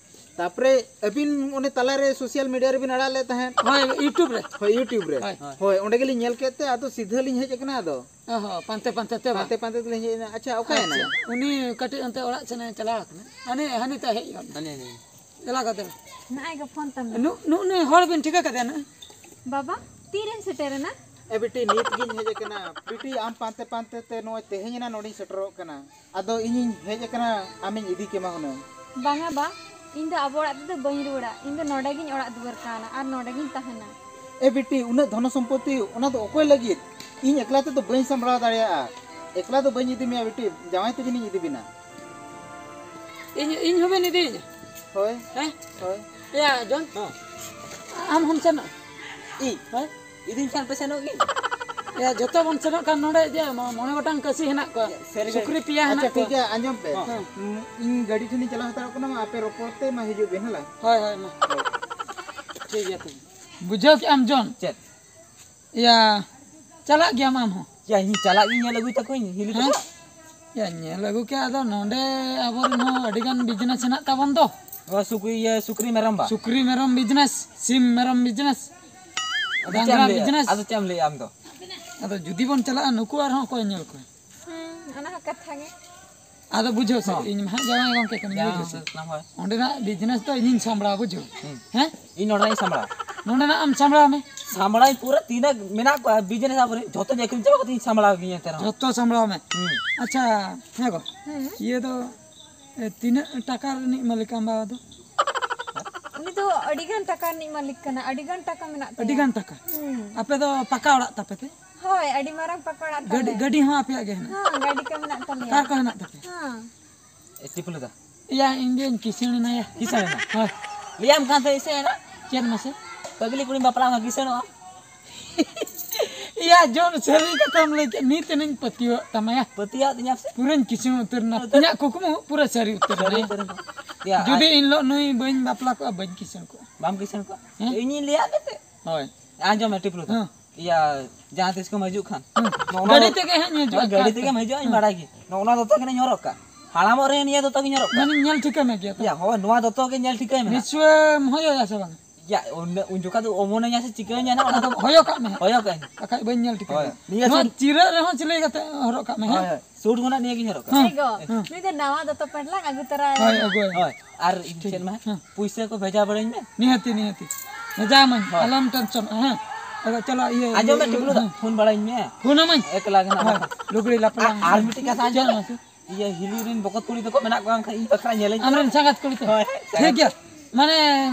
ᱛᱟᱯᱚᱨᱮ ᱟᱹᱵᱤᱱ ᱚᱱᱮ ᱛᱟᱞᱟᱨᱮ social media ᱨᱮᱵᱤᱱ ᱟᱲᱟᱜ ᱞᱮᱫ ᱛᱟᱦᱮᱸᱫ᱾ ᱦᱳᱭ, YouTube ᱨᱮ᱾ ᱦᱳᱭ, YouTube ᱨᱮ᱾ ᱦᱳᱭ᱾ ᱦᱳᱭ, ᱚᱸᱰᱮ ᱜᱮᱞᱤᱧ ᱧᱮᱞ ᱠᱮᱫ ᱛᱮ ᱟᱫᱚ ᱥᱤᱫᱷᱟᱹ ᱞᱤᱧ ᱦᱮᱡ ᱟᱠᱟᱱᱟ ᱟᱫᱚ᱾ ᱚ ᱦᱚᱸ, ᱯᱟᱱᱛᱮ ᱯᱟᱱᱛᱮ ᱛᱮ ᱵᱟᱝ? ᱯᱟᱱᱛᱮ ᱯᱟᱱᱛᱮ ᱛᱮᱞᱤᱧ ᱦᱮᱡ ᱮᱱᱟ᱾ ᱟᱪᱪᱷᱟ, ᱚᱠᱟᱭᱮᱱᱟᱭ? ᱟᱪᱪᱷᱟ, ᱩᱱᱤ ᱠᱟᱹᱴᱤᱡ ᱚᱱᱛᱮ ᱚᱲᱟᱜ ᱥᱮᱱᱮ ᱪᱟᱞᱟᱣ ᱟᱠᱟᱱᱟ᱾ ᱦᱟᱱᱮ, ᱦᱟᱱᱮ ᱛᱮ ᱦᱮᱡ ᱮᱱᱟ᱾ ᱦᱟᱱᱮ, ᱦᱟᱱᱮ᱾ ᱪᱟᱞᱟᱣ ᱠᱟᱛᱮ᱾ ᱱᱚᱜᱼᱚᱭ ᱜᱮ ᱯᱷᱳᱱ ᱛᱟᱢ ᱫᱚ᱾ ᱱᱩ-, ᱱᱩᱜ ᱱᱩᱭ ᱦᱚᱲ ᱵᱤᱱ ᱴᱷᱤᱠᱟᱹ ᱠᱟᱫᱮᱭᱟ ᱱᱟ? ᱵᱟᱵᱟ, ᱛᱤᱨᱮᱢ ᱥᱮᱴᱮᱨᱮᱱᱟ? ᱮ ᱵᱤᱴᱤ, ᱱᱤᱛ ᱜᱤᱧ ᱦᱮᱡ ᱟᱠᱟᱱᱟ᱾ ᱵᱤᱴᱤ, ᱟᱢ ᱯᱟᱱᱛᱮ ᱯᱟᱱᱛᱮ ᱛᱮ ᱱᱚᱜᱼᱚᱭ ᱛᱮᱦᱮᱧ ᱮᱱᱟ ᱱᱚᱰᱮᱧ ᱥᱮᱴᱮᱨᱚᱜ ᱠᱟᱱᱟ᱾ ᱟᱫᱚ ᱤᱧᱤᱧ ᱦᱮᱡ ᱟᱠᱟᱱᱟ, ᱟᱢᱤᱧ ᱤᱫᱤ ᱠᱮᱢᱟ ᱦᱩᱱᱟᱹᱝ᱾ ᱵᱟᱝᱟ ᱵᱟ, ᱤᱧ ᱫᱚ ᱟᱵᱚ ᱚᱲᱟᱜ ᱛᱮᱫᱚ ᱵᱟᱹᱧ ᱨᱩᱣᱟᱹᱲᱟ᱾ ᱤᱧ ᱫᱚ ᱱᱚᱰᱮ ᱜᱤᱧ ᱚᱲᱟᱜ ᱫᱩᱣᱟᱹᱨ ᱠᱟᱣᱱᱟ ᱟᱨ ᱱᱚᱰᱮ ᱜᱤᱧ ᱛᱟᱦᱮᱱᱟ᱾ ᱮ ᱵᱤᱴᱤ, ᱩᱱᱟᱹᱜ ᱫᱷᱚᱱᱚ ᱥᱚᱢᱯᱚᱛᱤ, ᱚᱱᱟ ᱫᱚ ᱚᱠᱚᱭ ᱞᱟᱹᱜᱤᱫ? ᱤᱧ ᱮᱠᱞᱟ ᱛᱮᱫᱚ ᱵᱟᱹᱧ ᱥᱟᱢᱵᱲᱟᱣ ᱫᱟᱲᱮᱭᱟᱜᱼᱟ᱾ ᱮᱠᱞᱟ ᱫᱚ ᱵᱟᱹᱧ ᱤᱫᱤ ᱢᱮᱭᱟ ᱵᱤᱴᱤ, ᱡᱟᱶᱟᱭ ᱛᱮᱜᱮᱞᱤᱧ ᱤᱫᱤ ᱵᱤᱱᱟ᱾ ᱤᱧ, ᱤᱧ ᱦᱚᱸᱵᱮᱱ ᱤᱫᱤᱭᱤᱧᱟ? ᱦᱳᱭ᱾ ᱦᱮᱸ? ᱦᱳᱭ᱾ ᱮᱭᱟ, ᱡᱚᱱ? ᱦᱮᱸ᱾ ᱟᱢ ᱦᱚᱢ ᱥᱮᱱᱚᱜᱼᱟ? ᱤᱧ? ᱦᱳᱭ᱾ ᱤᱫᱤᱧ ᱠᱷᱟᱱ ᱯᱮ ᱥᱮᱱᱚᱜ ᱜᱮ? ᱮᱭᱟ, ᱡᱚᱛᱚ ᱵᱚᱱ ᱥᱮᱱᱚᱜ ᱠᱷᱟᱱ ᱱᱚᱰᱮ ᱡᱮ ᱢᱚ-, ᱢᱚᱬᱮ ᱜᱚᱴᱟᱝ ᱠᱟᱹᱥᱤ ᱦᱮᱱᱟᱜ ᱠᱚᱣᱟ᱾ ᱥᱟᱹᱨᱤ ᱜᱮ᱾ ᱥᱩᱠᱨᱤ ᱯᱮᱭᱟ ᱟᱪᱪᱷᱟ, ᱦᱮᱱᱟᱜ ᱴᱷᱤᱠ ᱠᱚᱣᱟ᱾ ᱜᱮᱭᱟ, ᱟᱸᱡᱚᱢ ᱯᱮ᱾ ᱦᱮᱸ᱾ ᱩᱸ, ᱤᱧ ᱜᱟᱹᱰᱤ ᱴᱷᱮᱱᱤᱧ ᱪᱟᱞᱟᱣ ᱦᱟᱛᱟᱲᱚᱜ ᱠᱟᱱᱟ, ᱢᱟ ᱟᱯᱮ ᱨᱚᱯᱚᱲ ᱛᱮ, ᱢᱟ ᱦᱤᱡᱩᱜ ᱵᱤᱱ, ᱦᱮᱸ ᱞᱟ? ᱦᱳᱭ, ᱦᱳᱭ, ᱢᱟ᱾ ᱦᱳᱭ᱾ ᱴᱷᱤᱠ ᱜᱮᱭᱟ ᱛᱚᱵᱮ᱾ ᱵᱩᱡᱷᱟᱹᱣ ᱠᱮᱜ ᱟᱢ, ᱡᱚᱱ? ᱪᱮᱫ? ᱭᱟ, ᱪᱟᱞᱟᱜ ᱜᱮᱭᱟᱢ ᱟᱢ ᱦᱚᱸ? ᱭᱟ, ᱤᱧ ᱪᱟᱞᱟᱜ ᱜᱤᱧ ᱧᱮᱞ ᱟᱹᱜᱩᱭ ᱛᱟᱠᱚᱣᱟᱹᱧ ᱦᱤᱞᱤ ᱦᱮᱸ? ᱛᱟᱠᱚ᱾ ᱭᱟ, ᱧᱮᱞ ᱟᱹᱜᱩ ᱠᱮ, ᱟᱫᱚ ᱱᱚᱰᱮ ᱟᱵᱚᱨᱮᱱ ᱦᱚᱸ ᱟᱹᱰᱤ ᱜᱟᱱ business ᱦᱮᱱᱟᱜ ᱛᱟᱵᱚᱱ ᱫᱚ᱾ ᱱᱚᱣᱟ ᱥᱩᱠᱨᱤ, ᱤᱭᱟᱹ, ᱥᱩᱠᱨᱤ ᱢᱮᱨᱚᱢ ᱵᱟ? ᱥᱩᱠᱨᱤ ᱢᱮᱨᱚᱢ business, ᱥᱤᱢ ᱢᱮᱨᱚᱢ business, ᱟᱫᱚ ᱪᱮᱫ ᱰᱟᱝᱨᱟ ᱮᱢ ᱞᱟᱹᱭᱟ? Business᱾ ᱟᱫᱚ ᱪᱮᱫ ᱮᱢ ᱞᱟᱹᱭᱟ ᱟᱢ ᱫᱚ? ᱟᱫᱚ ᱡᱩᱫᱤ ᱵᱚᱱ ᱪᱟᱞᱟᱜᱼᱟ, ᱱᱩᱠᱩ ᱟᱨᱦᱚᱸ ᱚᱠᱚᱭ ᱧᱮᱞ ᱠᱚᱣᱟ? ᱦᱩᱸ, ᱚᱱᱟ ᱦᱚᱸ ᱠᱟᱛᱷᱟ ᱜᱮ᱾ ᱟᱫᱚ ᱵᱩᱡᱷᱟᱹᱣ ᱥᱮ, ᱦᱚᱸ᱾ ᱤᱧ ᱢᱟ ᱦᱟᱸᱜ ᱡᱟᱶᱟᱭ ᱜᱚᱝᱠᱮ ᱠᱟᱹᱱᱟᱹᱧ, ᱡᱟᱶᱟᱭ ᱵᱩᱡᱷᱟᱹᱣ ᱥᱮ᱾ ᱜᱚᱝᱠᱮ ᱠᱟᱱᱟᱢ, ᱦᱳᱭ᱾ ᱚᱸᱰᱮᱱᱟᱜ business ᱫᱚ ᱤᱧᱤᱧ ᱥᱟᱢᱵᱲᱟᱣᱟ, ᱵᱩᱡᱷᱟᱹᱣ᱾ ᱦᱩᱸ᱾ ᱦᱮᱸ? ᱤᱧ ᱱᱚᱰᱮᱱᱟᱜ ᱤᱧ ᱥᱟᱢᱵᱲᱟᱣᱟ᱾ ᱱᱚᱰᱮᱱᱟᱜ ᱟᱢ ᱥᱟᱢᱵᱲᱟᱣ ᱢᱮ᱾ ᱥᱟᱢᱵᱲᱟᱣ ᱯᱩᱨᱟᱹ ᱛᱤᱱᱟᱹᱜ ᱢᱮᱱᱟᱜ ᱠᱚᱣᱟ business ᱟᱵᱚᱨᱮᱱ, ᱡᱷᱚᱛᱚᱧ ᱟᱹᱠᱷᱨᱤᱧ ᱪᱟᱵᱟ ᱠᱟᱛᱮᱧ ᱥᱟᱢᱵᱲᱟᱣ ᱜᱤᱧ ᱮᱱᱛᱮ ᱨᱮᱦᱚᱸ᱾ ᱡᱷᱚᱛᱚ ᱥᱟᱢᱵᱲᱟᱣ ᱢᱮ᱾ ᱦᱩᱸ᱾ ᱟᱪᱪᱷᱟ, ᱦᱮᱸ ᱜᱚ᱾ ᱦᱩᱸ᱾ ᱤᱭᱟᱹ ᱫᱚ, ᱮ, ᱛᱤᱱᱟᱹᱜ ᱴᱟᱠᱟ ᱨᱤᱱᱤᱡ ᱢᱟᱹᱞᱤᱠ ᱟᱢ ᱵᱟᱵᱟ ᱫᱚ? ᱩᱱᱤ ᱫᱚ ᱟᱹᱰᱤ ᱜᱟᱱ ᱴᱟᱠᱟ ᱨᱤᱱᱤᱡ ᱢᱟᱹᱞᱤᱠ ᱠᱟᱱᱟ, ᱟᱹᱰᱤ ᱜᱟᱱ ᱴᱟᱠᱟ ᱢᱮᱱᱟᱜ ᱛᱟᱭᱟ᱾ ᱟᱹᱰᱤ ᱜᱟᱱ ᱴᱟᱠᱟ? ᱦᱩᱸ᱾ ᱟᱯᱮ ᱫᱚ ᱯᱟᱠᱟ ᱚᱲᱟᱜ ᱛᱟᱯᱮ ᱛᱮ? ᱦᱳᱭ, ᱟᱹᱰᱤ ᱢᱟᱨᱟᱝ ᱯᱟᱠᱟ ᱚᱲᱟᱜ ᱜᱟᱹᱰᱤ, ᱛᱟᱞᱮ᱾ ᱜᱟᱹᱰᱤ ᱦᱚᱸ ᱟᱯᱮᱭᱟᱜ ᱜᱮ ᱦᱮᱱᱟᱜᱼᱟ? ᱦᱚᱸ, ᱜᱟᱹᱰᱤ ᱠᱚ ᱢᱮᱱᱟᱜ ᱛᱟᱞᱮᱭᱟ᱾ ᱠᱟᱨ ᱠᱚ ᱦᱮᱱᱟᱜ ᱛᱟᱯᱮᱭᱟ? ᱦᱚᱸ᱾ ᱮ, ᱪᱤᱯᱞᱩ ᱫᱟ᱾ ᱭᱟ, ᱤᱧ ᱫᱚᱧ ᱠᱤᱥᱟᱹᱬ ᱮᱱᱟ ᱭᱟ᱾ ᱠᱤᱥᱟᱹᱬ ᱮᱱᱟ? ᱦᱳᱭ᱾ ᱞᱟᱹᱭᱟᱢ ᱠᱟᱱ ᱛᱟᱦᱮᱸ ᱤᱥᱟᱹᱭ ᱮᱱᱟ? ᱪᱮᱫ ᱢᱟᱥᱮ? ᱯᱟᱜᱽᱞᱤ ᱠᱩᱲᱤᱢ ᱵᱟᱯᱞᱟ ᱢᱟ ᱠᱤᱥᱟᱹᱬᱚᱜᱼᱟ᱾ ᱭᱟ, ᱡᱚᱱ ᱥᱟᱹᱨᱤ ᱠᱟᱛᱷᱟᱢ ᱞᱟᱹᱭ ᱠᱮᱫ, ᱱᱤᱛ ᱟᱹᱱᱤᱧ ᱯᱟᱹᱛᱭᱟᱹᱣᱟᱜ ᱛᱟᱢᱟ ᱭᱟ᱾ ᱯᱟᱹᱛᱭᱟᱹᱣᱟᱜ ᱛᱤᱧᱟᱢ ᱥᱮ? ᱯᱩᱨᱟᱹᱧ ᱠᱤᱥᱟᱹᱬ ᱩᱛᱟᱹᱨ ᱮᱱᱟ᱾ ᱩᱛᱟᱹᱨ᱾ ᱤᱧᱟᱹᱜ ᱠᱩᱠᱢᱩ ᱯᱩᱨᱟᱹ ᱥᱟᱹᱨᱤ ᱩᱛᱟᱹᱨ ᱥᱟᱹᱨᱤ ᱮᱱᱟ᱾ ᱩᱛᱟᱹᱨ ᱮᱱᱟ᱾ ᱭᱟ, ᱡᱩᱫᱤ ᱟᱨ ᱤᱱ ᱦᱤᱞᱳᱜ ᱱᱩᱭ ᱵᱟᱹᱧ ᱵᱟᱯᱞᱟ ᱠᱚᱜᱼᱟ, ᱵᱟᱹᱧ ᱠᱤᱥᱟᱹᱬ ᱠᱚᱜᱼᱟ᱾ ᱵᱟᱢ ᱠᱤᱥᱟᱹᱬ ᱠᱚᱜᱼᱟ? ᱦᱮᱸ? ᱤᱧᱤᱧ ᱞᱟᱹᱭᱟᱫ ᱢᱮ ᱛᱮ᱾ ᱦᱳᱭ᱾ ᱟᱸᱡᱚᱢ ᱢᱮ, ᱴᱤᱯᱞᱩ ᱫᱟ᱾ ᱦᱮᱸ᱾ ᱤᱭᱟᱹ, ᱡᱟᱦᱟᱸ ᱛᱤᱥ ᱠᱚᱢ ᱦᱤᱡᱩᱜ ᱠᱷᱟᱱ᱾ ᱦᱮᱸ᱾ ᱱᱚᱜᱼᱚ ᱱᱟ ᱜᱟᱹᱰᱤ ᱫᱚ-, ᱛᱮᱜᱮ ᱦᱟᱸᱜ ᱤᱧ ᱦᱤᱡᱩᱜᱼᱟ, ᱱᱚᱣᱟ ᱜᱟᱹᱰᱤ ᱠᱟᱨ ᱛᱮᱜᱮᱢ ᱛᱮ᱾ ᱦᱤᱡᱩᱜᱼᱟ, ᱤᱧ ᱦᱮᱸ᱾ ᱵᱟᱲᱟᱭ ᱜᱮ᱾ ᱱᱚᱜᱼᱚ ᱱᱟ ᱫᱚᱛᱚ ᱜᱮ ᱦᱚᱨᱚᱜ ᱠᱟᱜ᱾ ᱦᱟᱲᱟᱢᱚᱜ ᱨᱮ ᱱᱤᱭᱟᱹ ᱫᱚᱛᱚ ᱜᱤᱧ ᱦᱚᱨᱚᱜ ᱠᱟᱜ᱾ ᱢᱟᱱᱮ ᱧᱮᱞ ᱴᱷᱤᱠᱟᱹ ᱢᱮ ᱜᱮᱭᱟ ᱛᱚ? ᱭᱟ, ᱦᱳᱭ, ᱱᱚᱣᱟ ᱫᱚᱛᱚ ᱜᱮ ᱧᱮᱞ ᱴᱷᱤᱠᱟᱹ ᱢᱮ ᱱᱟᱜ᱾ ᱱᱤᱥᱪᱚᱭᱮᱢ ᱦᱚᱭᱚᱭᱟ ᱥᱮ ᱵᱟᱝ? ᱭᱟ, ᱩᱱ, ᱩᱱ ᱡᱚᱠᱷᱟ ᱫᱚ ᱚᱢᱚᱱᱟᱹᱧᱟ ᱥᱮ ᱪᱤᱠᱟᱹᱧᱟ ᱱᱟᱜ, ᱚᱱᱟ ᱟᱫᱚ ᱫᱚ ᱦᱚᱭᱚ ᱠᱟᱜ ᱢᱮ ᱦᱟᱸᱜ᱾ ᱦᱚᱭᱚ ᱠᱟᱜ ᱟᱹᱧ᱾ ᱵᱟᱠᱷᱟᱡ ᱵᱟᱹᱧ ᱧᱮᱞ ᱴᱷᱤᱠᱟᱹ ᱦᱳᱭ, ᱢᱮᱭᱟ᱾ ᱱᱤᱭᱟᱹ ᱱᱚᱣᱟ ᱥᱩᱴ ᱪᱤᱨᱟᱹᱜ ᱨᱮᱦᱚᱸ ᱥᱤᱞᱟᱹᱭ ᱠᱟᱛᱮ ᱦᱚᱨᱚᱜ ᱠᱟᱜ ᱢᱮ, ᱦᱮᱸ? ᱦᱳᱭ, ᱦᱳᱭ, ᱥᱩᱴ ᱦᱚᱸ ᱱᱟᱜ ᱱᱤᱭᱟᱹ ᱜᱤᱧ ᱦᱚᱨᱚᱜ ᱠᱟᱜᱼᱟ᱾ ᱦᱮᱸ᱾ ᱮ ᱜᱚ, ᱦᱮᱸ᱾ ᱱᱩᱭ ᱫᱚ ᱱᱟᱣᱟ ᱫᱚᱛᱚ ᱯᱮᱱᱴ ᱞᱟᱝ ᱟᱹᱜᱩ ᱛᱚᱨᱟᱭᱟ᱾ ᱦᱳᱭ, ᱟᱹᱜᱩᱭᱟ᱾ ᱦᱳᱭ, ᱟᱨ ᱤᱧ ᱴᱷᱤᱠ ᱪᱮᱫ ᱢᱟ, ᱜᱮᱭᱟ᱾ ᱦᱮᱸ᱾ ᱯᱩᱭᱥᱟᱹ ᱠᱚ ᱵᱷᱮᱡᱟ ᱵᱟᱲᱟᱧ ᱢᱮ᱾ ᱱᱤᱦᱟᱹᱛᱤ, ᱱᱤᱦᱟᱹᱛᱤ᱾ ᱵᱷᱮᱡᱟ ᱟᱢᱟᱹᱧ, ᱦᱳᱭ᱾ ᱟᱞᱚᱢ ᱴᱮᱱᱥᱚᱱᱚᱜᱼᱟ, ᱦᱮᱸ? ᱟᱫᱚ ᱪᱚᱞᱚ, ᱤᱭᱟᱹ, ᱟᱸᱡᱚᱢ ᱢᱮ, ᱤᱭᱟᱹ, ᱴᱩᱠᱞᱩ ᱫᱟ, ᱦᱮᱸ᱾ ᱯᱷᱳᱱ ᱵᱟᱲᱟᱧ ᱢᱮ᱾ ᱯᱷᱳᱱ ᱟᱢᱟᱹᱧ᱾ ᱮᱠ ᱞᱟᱠᱷ ᱨᱮᱱᱟᱜ ᱦᱳᱭ, ᱵᱟᱯᱞᱟ᱾ ᱞᱩᱜᱽᱲᱤ ᱞᱟᱯᱲᱟ᱾ ᱟᱨ, ᱟᱨ ᱢᱤᱫᱴᱤᱡ ᱠᱟᱛᱷᱟ ᱟᱸᱡᱚᱢ ᱪᱮᱫ ᱢᱮ᱾ ᱢᱟᱥᱮ? ᱤᱭᱟᱹ, ᱦᱤᱞᱤ ᱨᱮᱱ ᱵᱚᱠᱚᱛ ᱠᱩᱲᱤ ᱛᱟᱠᱚ ᱢᱮᱱᱟᱜ ᱠᱚᱣᱟ, ᱮᱱᱠᱷᱟᱱ ᱤᱧ ᱵᱟᱠᱷᱨᱟ ᱧᱮᱞᱟᱹᱧ ᱟᱢᱨᱮᱱ ᱢᱮ᱾ ᱥᱟᱸᱜᱟᱛ ᱠᱩᱲᱤ ᱛᱚ? ᱦᱳᱭ, ᱦᱮᱸ, ᱴᱷᱤᱠ ᱥᱟᱸᱜᱟᱛ᱾ ᱜᱮᱭᱟ᱾ ᱢᱟᱱᱮ,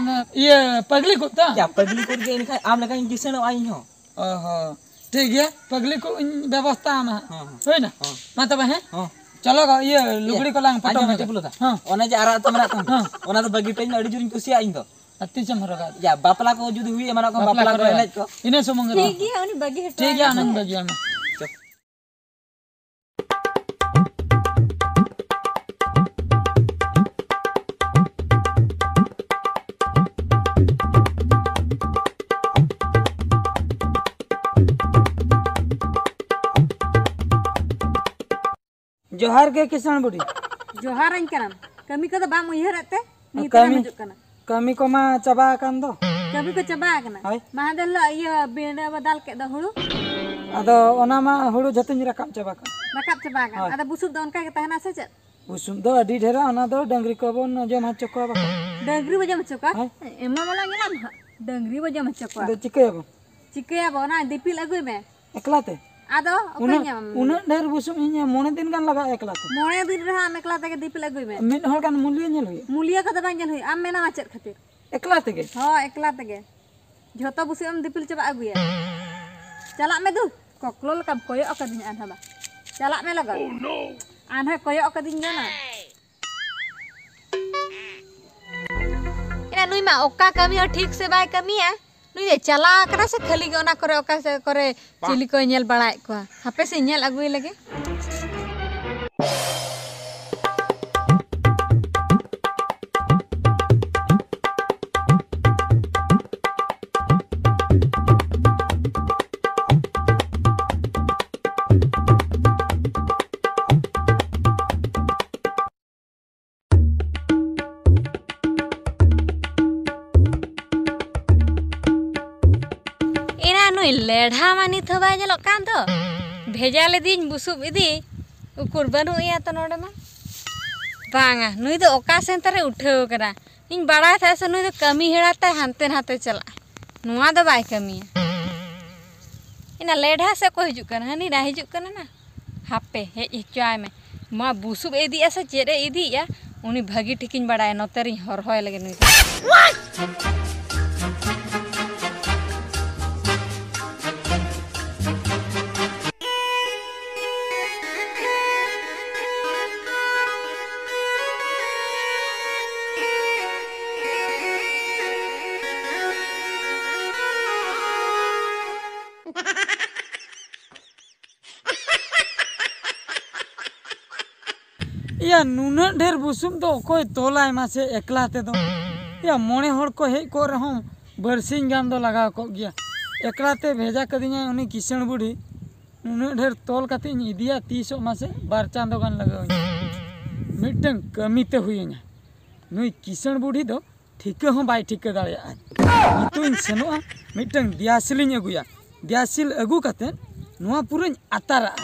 ᱤᱭᱟᱹ, ᱯᱟᱜᱽᱞᱤ ᱠᱚ ᱛᱚ? ᱭᱟ, ᱯᱟᱜᱽᱞᱤ ᱠᱚ ᱜᱮ ᱮᱱᱠᱷᱟᱱ ᱟᱢ ᱞᱮᱠᱟᱧ ᱠᱤᱥᱟᱹᱬᱚᱜᱼᱟ ᱤᱧ ᱦᱚᱸ᱾ ᱚ ᱦᱚᱸ᱾ ᱴᱷᱤᱠ ᱜᱮᱭᱟ, ᱯᱟᱜᱽᱞᱤ ᱠᱚ ᱤᱧ ᱵᱮᱵᱚᱥᱛᱟ ᱟᱢᱟ ᱦᱟᱸᱜ᱾ ᱦᱚᱸ, ᱦᱚᱸ᱾ ᱦᱩᱭᱱᱟ? ᱦᱚᱸ᱾ ᱢᱟ ᱛᱚᱵᱮ, ᱦᱮᱸ? ᱦᱚᱸ᱾ ᱪᱚᱞᱚ ᱜᱚ, ᱤᱭᱟᱹ, ᱞᱩᱜᱽᱲᱤ ᱠᱚᱞᱟᱝ ᱯᱚᱴᱚᱢ ᱟᱸᱡᱚᱢ ᱢᱮ, ᱦᱚᱪᱚ᱾ ᱴᱤᱯᱞᱩ ᱫᱟ᱾ ᱦᱚᱸ᱾ ᱚᱱᱮ ᱡᱮ ᱟᱨᱟᱜ ᱛᱚ ᱢᱮᱱᱟᱜ ᱛᱟᱢ, ᱦᱚᱸ᱾ ᱚᱱᱟ ᱫᱚ ᱵᱟᱹᱜᱤ ᱦᱚᱴᱚᱧ ᱢᱮ, ᱟᱹᱰᱤ ᱡᱳᱨᱤᱧ ᱠᱩᱥᱤᱭᱟᱜᱼᱟ ᱤᱧ ᱫᱚ᱾ ᱟᱨ ᱛᱤᱥᱮᱢ ᱦᱚᱨᱚᱜᱟ? ᱭᱟ, ᱵᱟᱯᱞᱟ ᱠᱚ ᱡᱩᱫᱤ ᱦᱩᱭᱩᱜᱼᱟ, ᱢᱟᱱᱮ ᱚᱱᱠᱟ ᱵᱟᱯᱞᱟ ᱵᱟᱯᱞᱟ ᱠᱚᱨᱮ ᱠᱚᱨᱮ᱾ ᱮᱱᱮᱡ ᱠᱚ᱾ ᱤᱱᱟᱹ ᱥᱩᱢᱩᱝ ᱜᱮ ᱴᱷᱤᱠ ᱛᱚ? ᱜᱮᱭᱟ, ᱩᱱᱤ ᱵᱟᱹᱜᱤ ᱦᱚᱴᱚ ᱴᱷᱤᱠ ᱟᱭ ᱜᱮᱭᱟ, ᱢᱮ᱾ ᱚᱱᱟᱧ ᱵᱟᱹᱜᱤᱭᱟᱢᱟ᱾ ᱪᱚ᱾ ᱡᱚᱦᱟᱨ ᱜᱮ ᱠᱤᱥᱟᱹᱬ ᱵᱩᱰᱷᱤ᱾ ᱡᱚᱦᱟᱨᱟᱹᱧ ᱠᱟᱱᱟᱢ, ᱠᱟᱹᱢᱤ ᱠᱚᱫᱚ ᱵᱟᱢ ᱩᱭᱦᱟᱹᱨᱮᱫ ᱛᱮ? ᱱᱤᱛ ᱠᱟᱹᱢᱤ ᱦᱤᱡᱩᱜ ᱠᱟᱱᱟ᱾ ᱠᱟᱹᱢᱤ ᱠᱚᱢᱟ ᱪᱟᱵᱟ ᱟᱠᱟᱱ ᱫᱚ᱾ ᱠᱟᱹᱢᱤ ᱠᱚ ᱪᱟᱵᱟ ᱟᱠᱟᱱᱟ? ᱦᱳᱭ᱾ ᱢᱟᱦᱫᱮᱨ ᱦᱤᱞᱳᱜ ᱤᱭᱟᱹ ᱵᱤᱸᱰᱟᱹ ᱵᱚ ᱫᱟᱞ ᱠᱮᱫ ᱫᱚ ᱦᱩᱲᱩ᱾ ᱟᱫᱚ ᱚᱱᱟ ᱢᱟ ᱦᱩᱲᱩ ᱡᱷᱚᱛᱚᱧ ᱨᱟᱠᱟᱵ ᱪᱟᱵᱟ ᱠᱟᱜ᱾ ᱨᱟᱠᱟᱵ ᱪᱟᱵᱟ ᱟᱠᱟᱱ᱾ ᱦᱳᱭ᱾ ᱟᱫᱚ ᱵᱩᱥᱩᱵ ᱫᱚ ᱚᱱᱠᱟ ᱜᱮ ᱛᱟᱦᱮᱱᱟ ᱥᱮ ᱪᱮᱫ? ᱵᱩᱥᱩᱵ ᱫᱚ ᱟᱹᱰᱤ ᱰᱷᱮᱨᱟ, ᱚᱱᱟ ᱫᱚ ᱰᱟᱹᱝᱨᱤ ᱠᱚᱵᱚᱱ ᱡᱚᱢ ᱦᱚᱪᱚ ᱠᱚᱣᱟ ᱵᱟᱠᱷᱟᱱ᱾ ᱰᱟᱹᱝᱨᱤ ᱵᱚ ᱡᱚᱢ ᱦᱚᱪᱚ ᱠᱚᱣᱟ? ᱦᱳᱭ᱾ ᱮᱢᱟ ᱢᱟᱞᱟ ᱧᱮᱞᱟᱢ ᱦᱟᱸᱜ, ᱰᱟᱹᱝᱨᱤ ᱵᱚ ᱡᱚᱢ ᱦᱚᱪᱚ ᱠᱚᱣᱟ᱾ ᱟᱫᱚ ᱪᱤᱠᱟᱹᱭᱟᱵᱚᱱ? ᱪᱤᱠᱟᱹᱭᱟᱵᱚ, ᱚᱱᱟ ᱫᱤᱯᱤᱞ ᱟᱹᱜᱩᱭ ᱢᱮ᱾ ᱮᱠᱞᱟ ᱛᱮ? ᱟᱫᱚ ᱚᱠᱚᱭ ᱩᱱᱟᱹᱜ, ᱧᱟᱢ? ᱩᱱᱟᱹᱜ ᱰᱷᱮᱨ ᱵᱩᱥᱩᱵ ᱤᱧ ᱢᱚᱬᱮ ᱫᱤᱱ ᱜᱟᱱ ᱞᱟᱜᱟᱜᱼᱟ ᱮᱠᱞᱟ ᱛᱮ᱾ ᱢᱚᱬᱮ ᱫᱤᱱ ᱨᱮᱦᱚᱸ ᱟᱢ ᱮᱠᱞᱟ ᱛᱮᱜᱮ ᱫᱤᱯᱤᱞ ᱟᱹᱜᱩᱭ ᱢᱮ᱾ ᱢᱤᱫ ᱦᱚᱲ ᱜᱟᱱ ᱢᱩᱞᱤᱭᱟᱹ ᱧᱮᱞ ᱦᱩᱭᱩᱜᱼᱟ᱾ ᱢᱩᱞᱤᱭᱟᱹ ᱠᱚᱫᱚ ᱵᱟᱝ ᱧᱮᱞ ᱦᱩᱭᱩᱜᱼᱟ, ᱟᱢ ᱢᱮᱱᱟᱢᱟ ᱪᱮᱫ ᱠᱷᱟᱹᱛᱤᱨ? ᱮᱠᱞᱟ ᱛᱮᱜᱮ? ᱦᱚᱸ, ᱮᱠᱞᱟ ᱛᱮᱜᱮ᱾ ᱡᱷᱚᱛᱚ ᱵᱩᱥᱩᱵ ᱮᱢ ᱫᱤᱯᱤᱞ ᱪᱟᱵᱟ ᱟᱹᱜᱩᱭᱟ᱾ ᱪᱟᱞᱟᱜ ᱢᱮ ᱫᱩ, ᱠᱚᱠᱞᱚ ᱞᱮᱠᱟᱢ ᱠᱚᱭᱚᱜ ᱟᱠᱟᱫᱤᱧᱟ ᱟᱨᱦᱚᱸ ᱵᱟ᱾ ᱪᱟᱞᱟᱜ ᱢᱮ ᱞᱚᱜᱚᱱ᱾ ᱟᱨᱦᱚᱸ ᱠᱚᱭᱚᱜ ᱟᱠᱟᱫᱤᱧ ᱢᱮᱱᱟ᱾ ᱮᱱᱟ ᱱᱩᱭ ᱢᱟ ᱚᱠᱟ ᱠᱟᱹᱢᱤ ᱦᱚᱸ ᱴᱷᱤᱠ ᱥᱮ ᱵᱟᱭ ᱠᱟᱹᱢᱤᱭᱟ᱾ ᱱᱩᱭ ᱫᱚ ᱪᱟᱞᱟᱣ ᱟᱠᱟᱱᱟ ᱥᱮ ᱠᱷᱟᱹᱞᱤ ᱜᱮ ᱚᱱᱟ ᱠᱚᱨᱮ ᱚᱠᱟ ᱥᱮᱫ ᱠᱚᱨᱮ ᱪᱤᱞᱤ ᱠᱚᱭ ᱧᱮᱞ ᱵᱟᱲᱟᱭᱮᱫ ᱠᱚᱣᱟ? ᱦᱟᱯᱮ ᱥᱮ ᱧᱮᱞ ᱟᱹᱜᱩᱭ ᱞᱮᱜᱮ᱾ ᱮᱱᱟ ᱱᱩᱭ ᱞᱮᱰᱷᱟ ᱢᱟ ᱱᱤᱛ ᱦᱚᱸ ᱵᱟᱭ ᱧᱮᱞᱚᱜ ᱠᱟᱱ ᱫᱚ᱾ ᱵᱷᱮᱡᱟ ᱞᱮᱫᱤᱧ ᱵᱩᱥᱩᱵ ᱤᱫᱤ, ᱩᱠᱩᱨ ᱵᱟᱹᱱᱩᱜ ᱮᱭᱟ ᱛᱚ ᱱᱚᱰᱮ ᱢᱟ᱾ ᱵᱟᱝᱟ, ᱱᱩᱭ ᱫᱚ ᱚᱠᱟ ᱥᱮᱱ ᱛᱟᱨᱮ ᱩᱴᱷᱟᱹᱣ ᱠᱟᱱᱟ᱾ ᱤᱧ ᱵᱟᱲᱟᱭ ᱛᱟᱦᱮᱸ ᱥᱮ ᱱᱩᱭ ᱫᱚ ᱠᱟᱹᱢᱤ ᱦᱮᱲᱟ ᱛᱟᱭ ᱦᱟᱱᱛᱮ ᱱᱟᱛᱮ ᱪᱟᱞᱟᱜᱼᱟ᱾ ᱱᱚᱣᱟ ᱫᱚ ᱵᱟᱭ ᱠᱟᱹᱢᱤᱭᱟ᱾ ᱮᱱᱟ ᱞᱮᱰᱷᱟ ᱥᱮ ᱚᱠᱚᱭ ᱦᱤᱡᱩᱜ ᱠᱟᱱᱟ? ᱦᱟᱹᱱᱤ ᱱᱟ ᱦᱤᱡᱩᱜ ᱠᱟᱱᱟ ᱱᱟ᱾ ᱦᱟᱯᱮ, ᱦᱮᱡ ᱦᱚᱪᱚᱣᱟᱭ ᱢᱮ᱾ ᱢᱟ ᱵᱩᱥᱩᱵ ᱮ ᱤᱫᱤᱭᱮᱜᱼᱟ ᱥᱮ ᱪᱮᱫ ᱮ ᱤᱫᱤᱭᱮᱜᱼᱟ, ᱩᱱᱤ ᱵᱷᱟᱹᱜᱤ ᱴᱷᱤᱠᱤᱧ ᱵᱟᱲᱟᱭᱟ᱾ ᱱᱚᱛᱮ ᱨᱤᱧ ᱦᱚᱨᱦᱚᱭ ᱞᱮᱜᱮ ᱱᱩᱭ ᱫᱚ᱾ ᱮᱭᱟ, ᱱᱩᱱᱟᱹᱜ ᱰᱷᱮᱨ ᱵᱩᱥᱩᱵ ᱫᱚ ᱚᱠᱚᱭ ᱛᱚᱞᱟᱭ ᱢᱟᱥᱮ ᱮᱠᱞᱟ ᱛᱮᱫᱚ? ᱮᱭᱟ, ᱢᱚᱬᱮ ᱦᱚᱲ ᱠᱚ ᱦᱮᱡ ᱠᱚᱜ ᱨᱮᱦᱚᱸ ᱵᱟᱨᱥᱤᱧ ᱜᱟᱱ ᱫᱚ ᱞᱟᱜᱟᱣ ᱠᱚᱜ ᱜᱮᱭᱟ᱾ ᱮᱠᱞᱟ ᱛᱮ ᱵᱷᱮᱡᱟ ᱠᱟᱹᱫᱤᱧᱟᱭ ᱩᱱᱤ ᱠᱤᱥᱟᱹᱬ ᱵᱩᱰᱷᱤ᱾ ᱱᱩᱱᱟᱹᱜ ᱰᱷᱮᱨ ᱛᱚᱞ ᱠᱟᱛᱮ ᱤᱧ ᱤᱫᱤᱭᱟ, ᱛᱤᱥᱚᱜ ᱢᱟᱥᱮ ᱵᱟᱨ ᱪᱟᱸᱫᱚ ᱜᱟᱱ ᱞᱟᱜᱟᱣ ᱤᱧᱟ᱾ ᱢᱤᱫᱴᱟᱝ ᱠᱟᱹᱢᱤ ᱛᱮ ᱦᱩᱭ ᱟᱹᱧᱟ᱾ ᱱᱩᱭ ᱠᱤᱥᱟᱹᱬ ᱵᱩᱰᱷᱤ ᱫᱚ ᱴᱷᱤᱠᱟᱹ ᱦᱚᱸ ᱵᱟᱭ ᱴᱷᱤᱠᱟᱹ ᱫᱟᱲᱮᱭᱟᱜᱼᱟ᱾ ᱱᱤᱛᱚᱜ ᱤᱧ ᱥᱮᱱᱚᱜᱼᱟ, ᱢᱤᱫᱴᱟᱝ ᱫᱮᱭᱟᱥᱤᱞᱤᱧ ᱟᱹᱜᱩᱭᱟ᱾ ᱫᱮᱭᱟᱥᱤᱞ ᱟᱹᱜᱩ ᱠᱟᱛᱮ ᱱᱚᱣᱟ ᱯᱩᱨᱟᱹᱧ ᱟᱛᱟᱨᱟᱜᱼᱟ᱾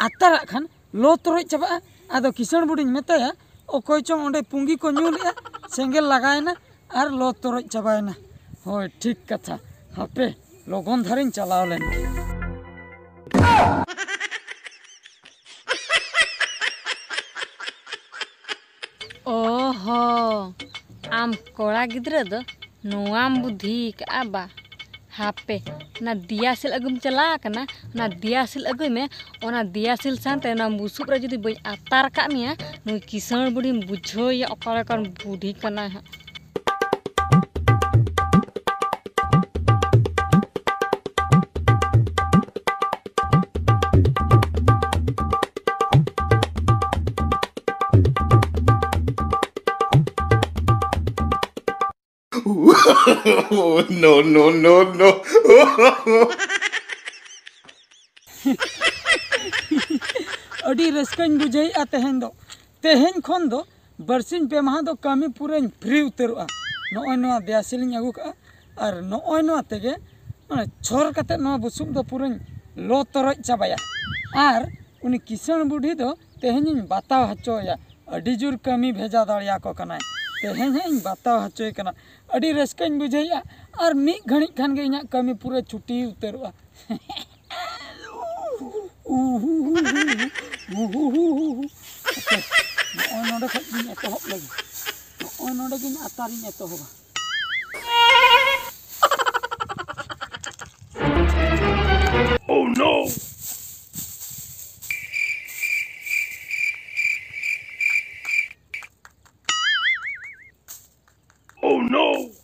ᱟᱛᱟᱨᱟᱜ ᱠᱷᱟᱱ ᱞᱚ ᱛᱚᱨᱚᱡ ᱪᱟᱵᱟᱜᱼᱟ᱾ ᱟᱫᱚ ᱠᱤᱥᱟᱹᱬ ᱵᱩᱰᱷᱤᱧ ᱢᱮᱛᱟᱭᱟ, ᱚᱠᱚᱭ ᱪᱚᱝ ᱚᱸᱰᱮ ᱯᱩᱸᱜᱤ ᱠᱚ ᱧᱩ ᱞᱮᱜᱼᱟ, ᱥᱮᱸᱜᱮᱞ ᱞᱟᱜᱟᱭᱮᱱᱟ ᱟᱨ ᱞᱚ ᱛᱚᱨᱚᱡ ᱪᱟᱵᱟᱭᱮᱱᱟ᱾ ᱦᱳᱭ, ᱴᱷᱤᱠ ᱠᱟᱛᱷᱟ᱾ ᱦᱟᱯᱮ, ᱞᱚᱜᱚᱱ ᱫᱷᱟᱨᱟᱧ ᱪᱟᱞᱟᱣ ᱞᱮᱱ ᱜᱮ᱾ ᱚ ᱦᱚ, ᱟᱢ ᱠᱚᱲᱟ ᱜᱤᱫᱽᱨᱟᱹ ᱫᱚ ᱱᱚᱣᱟᱢ ᱵᱩᱫᱽᱫᱷᱤ ᱠᱟᱜᱼᱟ ᱵᱟ? ᱦᱟᱯᱮ, ᱚᱱᱟ ᱫᱮᱭᱟᱥᱤᱞ ᱟᱹᱜᱩᱢ ᱪᱟᱞᱟᱣ ᱟᱠᱟᱱᱟ, ᱚᱱᱟ ᱫᱮᱭᱟᱥᱤᱞ ᱟᱹᱜᱩᱭ ᱢᱮ᱾ ᱚᱱᱟ ᱫᱮᱭᱟᱥᱤᱞ ᱥᱟᱶᱛᱮ ᱚᱱᱟ ᱵᱩᱥᱩᱵ ᱨᱮ ᱡᱩᱫᱤ ᱵᱟᱹᱧ ᱟᱛᱟᱨ ᱠᱟᱜ ᱢᱮᱭᱟ, ᱱᱩᱭ ᱠᱤᱥᱟᱹᱬ ᱵᱩᱰᱷᱤᱢ ᱵᱩᱡᱷᱟᱹᱣᱮᱭᱟ ᱚᱠᱟ ᱞᱮᱠᱟᱱ ᱵᱩᱰᱷᱤ ᱠᱟᱱᱟᱭ ᱦᱟᱸᱜ᱾ No, no, no, no. ᱟᱹᱰᱤ ᱨᱟᱹᱥᱠᱟᱹᱧ ᱵᱩᱡᱷᱟᱹᱣᱮᱫᱼᱟ ᱛᱮᱦᱮᱧ ᱫᱚ᱾ ᱛᱮᱦᱮᱧ ᱠᱷᱚᱱ ᱫᱚ ᱵᱟᱨᱥᱤᱧ ᱯᱮ ᱢᱟᱦᱟ ᱫᱚ ᱠᱟᱹᱢᱤ ᱯᱩᱨᱟᱹᱧ ᱯᱷᱨᱤ ᱩᱛᱟᱹᱨᱚᱜᱼᱟ᱾ ᱱᱚᱜᱼᱚᱭ ᱱᱚᱣᱟ ᱫᱮᱭᱟᱥᱤᱞᱤᱧ ᱟᱹᱜᱩ ᱠᱟᱜᱼᱟ, ᱟᱨ ᱱᱚᱜᱼᱚᱭ ᱱᱚᱣᱟ ᱛᱮᱜᱮ ᱢᱟᱱᱮ ᱪᱷᱚᱨ ᱠᱟᱛᱮ ᱱᱚᱣᱟ ᱵᱩᱥᱩᱵ ᱫᱚ ᱯᱩᱨᱟᱹᱧ ᱞᱚ ᱛᱚᱨᱚᱡ ᱪᱟᱵᱟᱭᱟ᱾ ᱟᱨ ᱩᱱᱤ ᱠᱤᱥᱟᱹᱬ ᱵᱩᱰᱷᱤ ᱫᱚ ᱛᱮᱦᱮᱧᱤᱧ ᱵᱟᱛᱟᱣ ᱦᱚᱪᱚᱭᱟ᱾ ᱟᱹᱰᱤ ᱡᱳᱨ ᱠᱟᱹᱢᱤ ᱵᱷᱮᱡᱟ ᱫᱟᱲᱮᱭᱟᱠᱚ ᱠᱟᱱᱟᱭ᱾ ᱛᱮᱦᱮᱧ ᱦᱟᱸᱜ ᱤᱧ ᱵᱟᱛᱟᱣ ᱦᱚᱪᱚᱭᱮ ᱠᱟᱱᱟ᱾ ᱟᱹᱰᱤ ᱨᱟᱹᱥᱠᱟᱹᱧ ᱵᱩᱡᱷᱟᱹᱣᱮᱫᱼᱟ᱾ ᱟᱨ ᱢᱤᱫ ᱜᱷᱟᱹᱲᱤᱡ ᱠᱷᱟᱱ ᱜᱮ ᱤᱧᱟᱹᱜ ᱠᱟᱹᱢᱤ ᱯᱩᱨᱟᱹ ᱪᱷᱩᱴᱤ ᱩᱛᱟᱹᱨᱚᱜᱼᱟ᱾ ᱦᱟᱯᱮ, ᱱᱚᱜᱼᱚᱭ ᱱᱚᱰᱮ ᱠᱷᱚᱡ ᱜᱤᱧ ᱮᱛᱚᱦᱚᱵ ᱞᱮᱜᱮ᱾ ᱱᱚᱜᱼᱚᱭ ᱱᱚᱰᱮ ᱜᱤᱧ ᱟᱛᱟᱨᱤᱧ ᱮᱛᱚᱦᱚᱵᱟ᱾ Oh no! Oh no!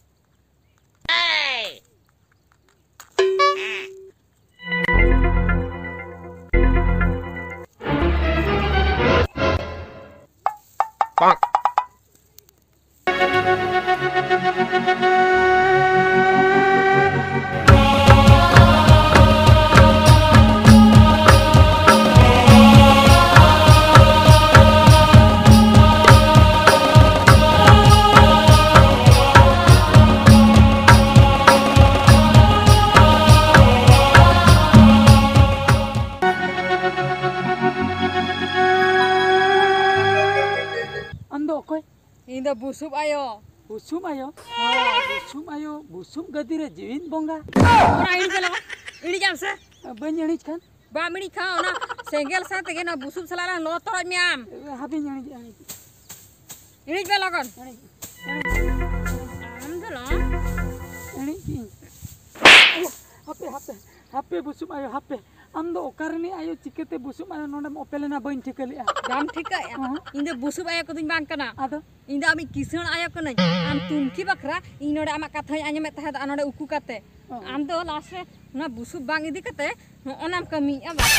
ᱚᱠᱚᱭ? ᱤᱧ ᱫᱚ ᱵᱩᱥᱩᱵ ᱟᱭᱳ᱾ ᱵᱩᱥᱩᱵ ᱟᱭᱳ? ᱵᱩᱥᱩᱵ ᱟᱭᱳ, ᱵᱩᱥᱩᱵ ᱜᱟᱹᱫᱤ ᱨᱮ ᱡᱤᱣᱤᱧ ᱵᱚᱸᱜᱟ᱾ ᱚᱱᱟ ᱤᱬᱤᱡ ᱢᱮ ᱞᱚᱜᱚᱱ᱾ ᱤᱬᱤᱡᱟᱢ ᱥᱮ? ᱵᱟᱹᱧ ᱤᱬᱤᱡ ᱠᱷᱟᱱ? ᱵᱟᱢ ᱤᱬᱤᱡ ᱠᱷᱟᱱ ᱚᱱᱟ ᱥᱮᱸᱜᱮᱞ ᱥᱟᱶ ᱛᱮᱜᱮ ᱱᱚᱣᱟ ᱵᱩᱥᱩᱵ ᱥᱟᱞᱟᱜ ᱞᱟᱝ ᱞᱚ ᱛᱚᱨᱚᱡ ᱢᱮᱭᱟᱢ᱾ ᱦᱟᱯᱮᱧ ᱤᱬᱤᱡ, ᱤᱬᱤᱡ᱾ ᱤᱬᱤᱡ ᱢᱮ ᱞᱚᱜᱚᱱ᱾ ᱤᱬᱤᱡ, ᱤᱬᱤᱡ᱾ ᱟᱢ ᱫᱚ ᱞᱚ᱾ ᱤᱬᱤᱡ ᱠᱤᱧ᱾ ᱦᱟᱯᱮ, ᱦᱟᱯᱮ, ᱦᱟᱯᱮ ᱵᱩᱥᱩᱵ ᱟᱭᱳ, ᱦᱟᱯᱮ᱾ ᱟᱢ ᱫᱚ ᱚᱠᱟ ᱨᱤᱱᱤᱡ ᱟᱭᱳ, ᱪᱤᱠᱟᱹᱛᱮ ᱵᱩᱥᱩᱵ ᱟᱭᱳ ᱱᱚᱰᱮᱢ ᱚᱯᱮᱞᱮᱱᱟ, ᱵᱟᱹᱧ ᱴᱷᱤᱠᱟᱹ ᱞᱮᱜᱼᱟ᱾ ᱵᱟᱢ ᱴᱷᱤᱠᱟᱹᱭᱮᱜᱼᱟ? ᱦᱚᱸ᱾ ᱤᱧ ᱫᱚ ᱵᱩᱥᱩᱵ ᱟᱭᱳ ᱠᱚᱫᱚᱧ ᱵᱟᱝ ᱠᱟᱱᱟ᱾ ᱟᱫᱚ? ᱤᱧ ᱫᱚ ᱟᱢᱤᱡ ᱠᱤᱥᱟᱹᱬ ᱟᱭᱳ ᱠᱟᱹᱱᱟᱹᱧ᱾ ᱟᱢ ᱛᱩᱱᱠᱷᱤ ᱵᱟᱠᱷᱨᱟ ᱤᱧ ᱱᱚᱰᱮ ᱟᱢᱟᱜ ᱠᱟᱛᱷᱟᱧ ᱟᱸᱡᱚᱢᱮᱫ ᱛᱟᱦᱮᱸᱫ, ᱟᱨ ᱱᱚᱰᱮ ᱩᱠᱩ ᱠᱟᱛᱮ᱾ ᱚ᱾ ᱟᱢ ᱫᱚ ᱞᱟᱥᱴ ᱨᱮ ᱱᱚᱣᱟ ᱵᱩᱥᱩᱵ ᱵᱟᱝ ᱤᱫᱤ ᱠᱟᱛᱮ ᱱᱚᱜᱼᱚ ᱱᱟᱢ ᱠᱟᱹᱢᱤᱭᱮᱫᱼᱟ ᱵᱟᱝ?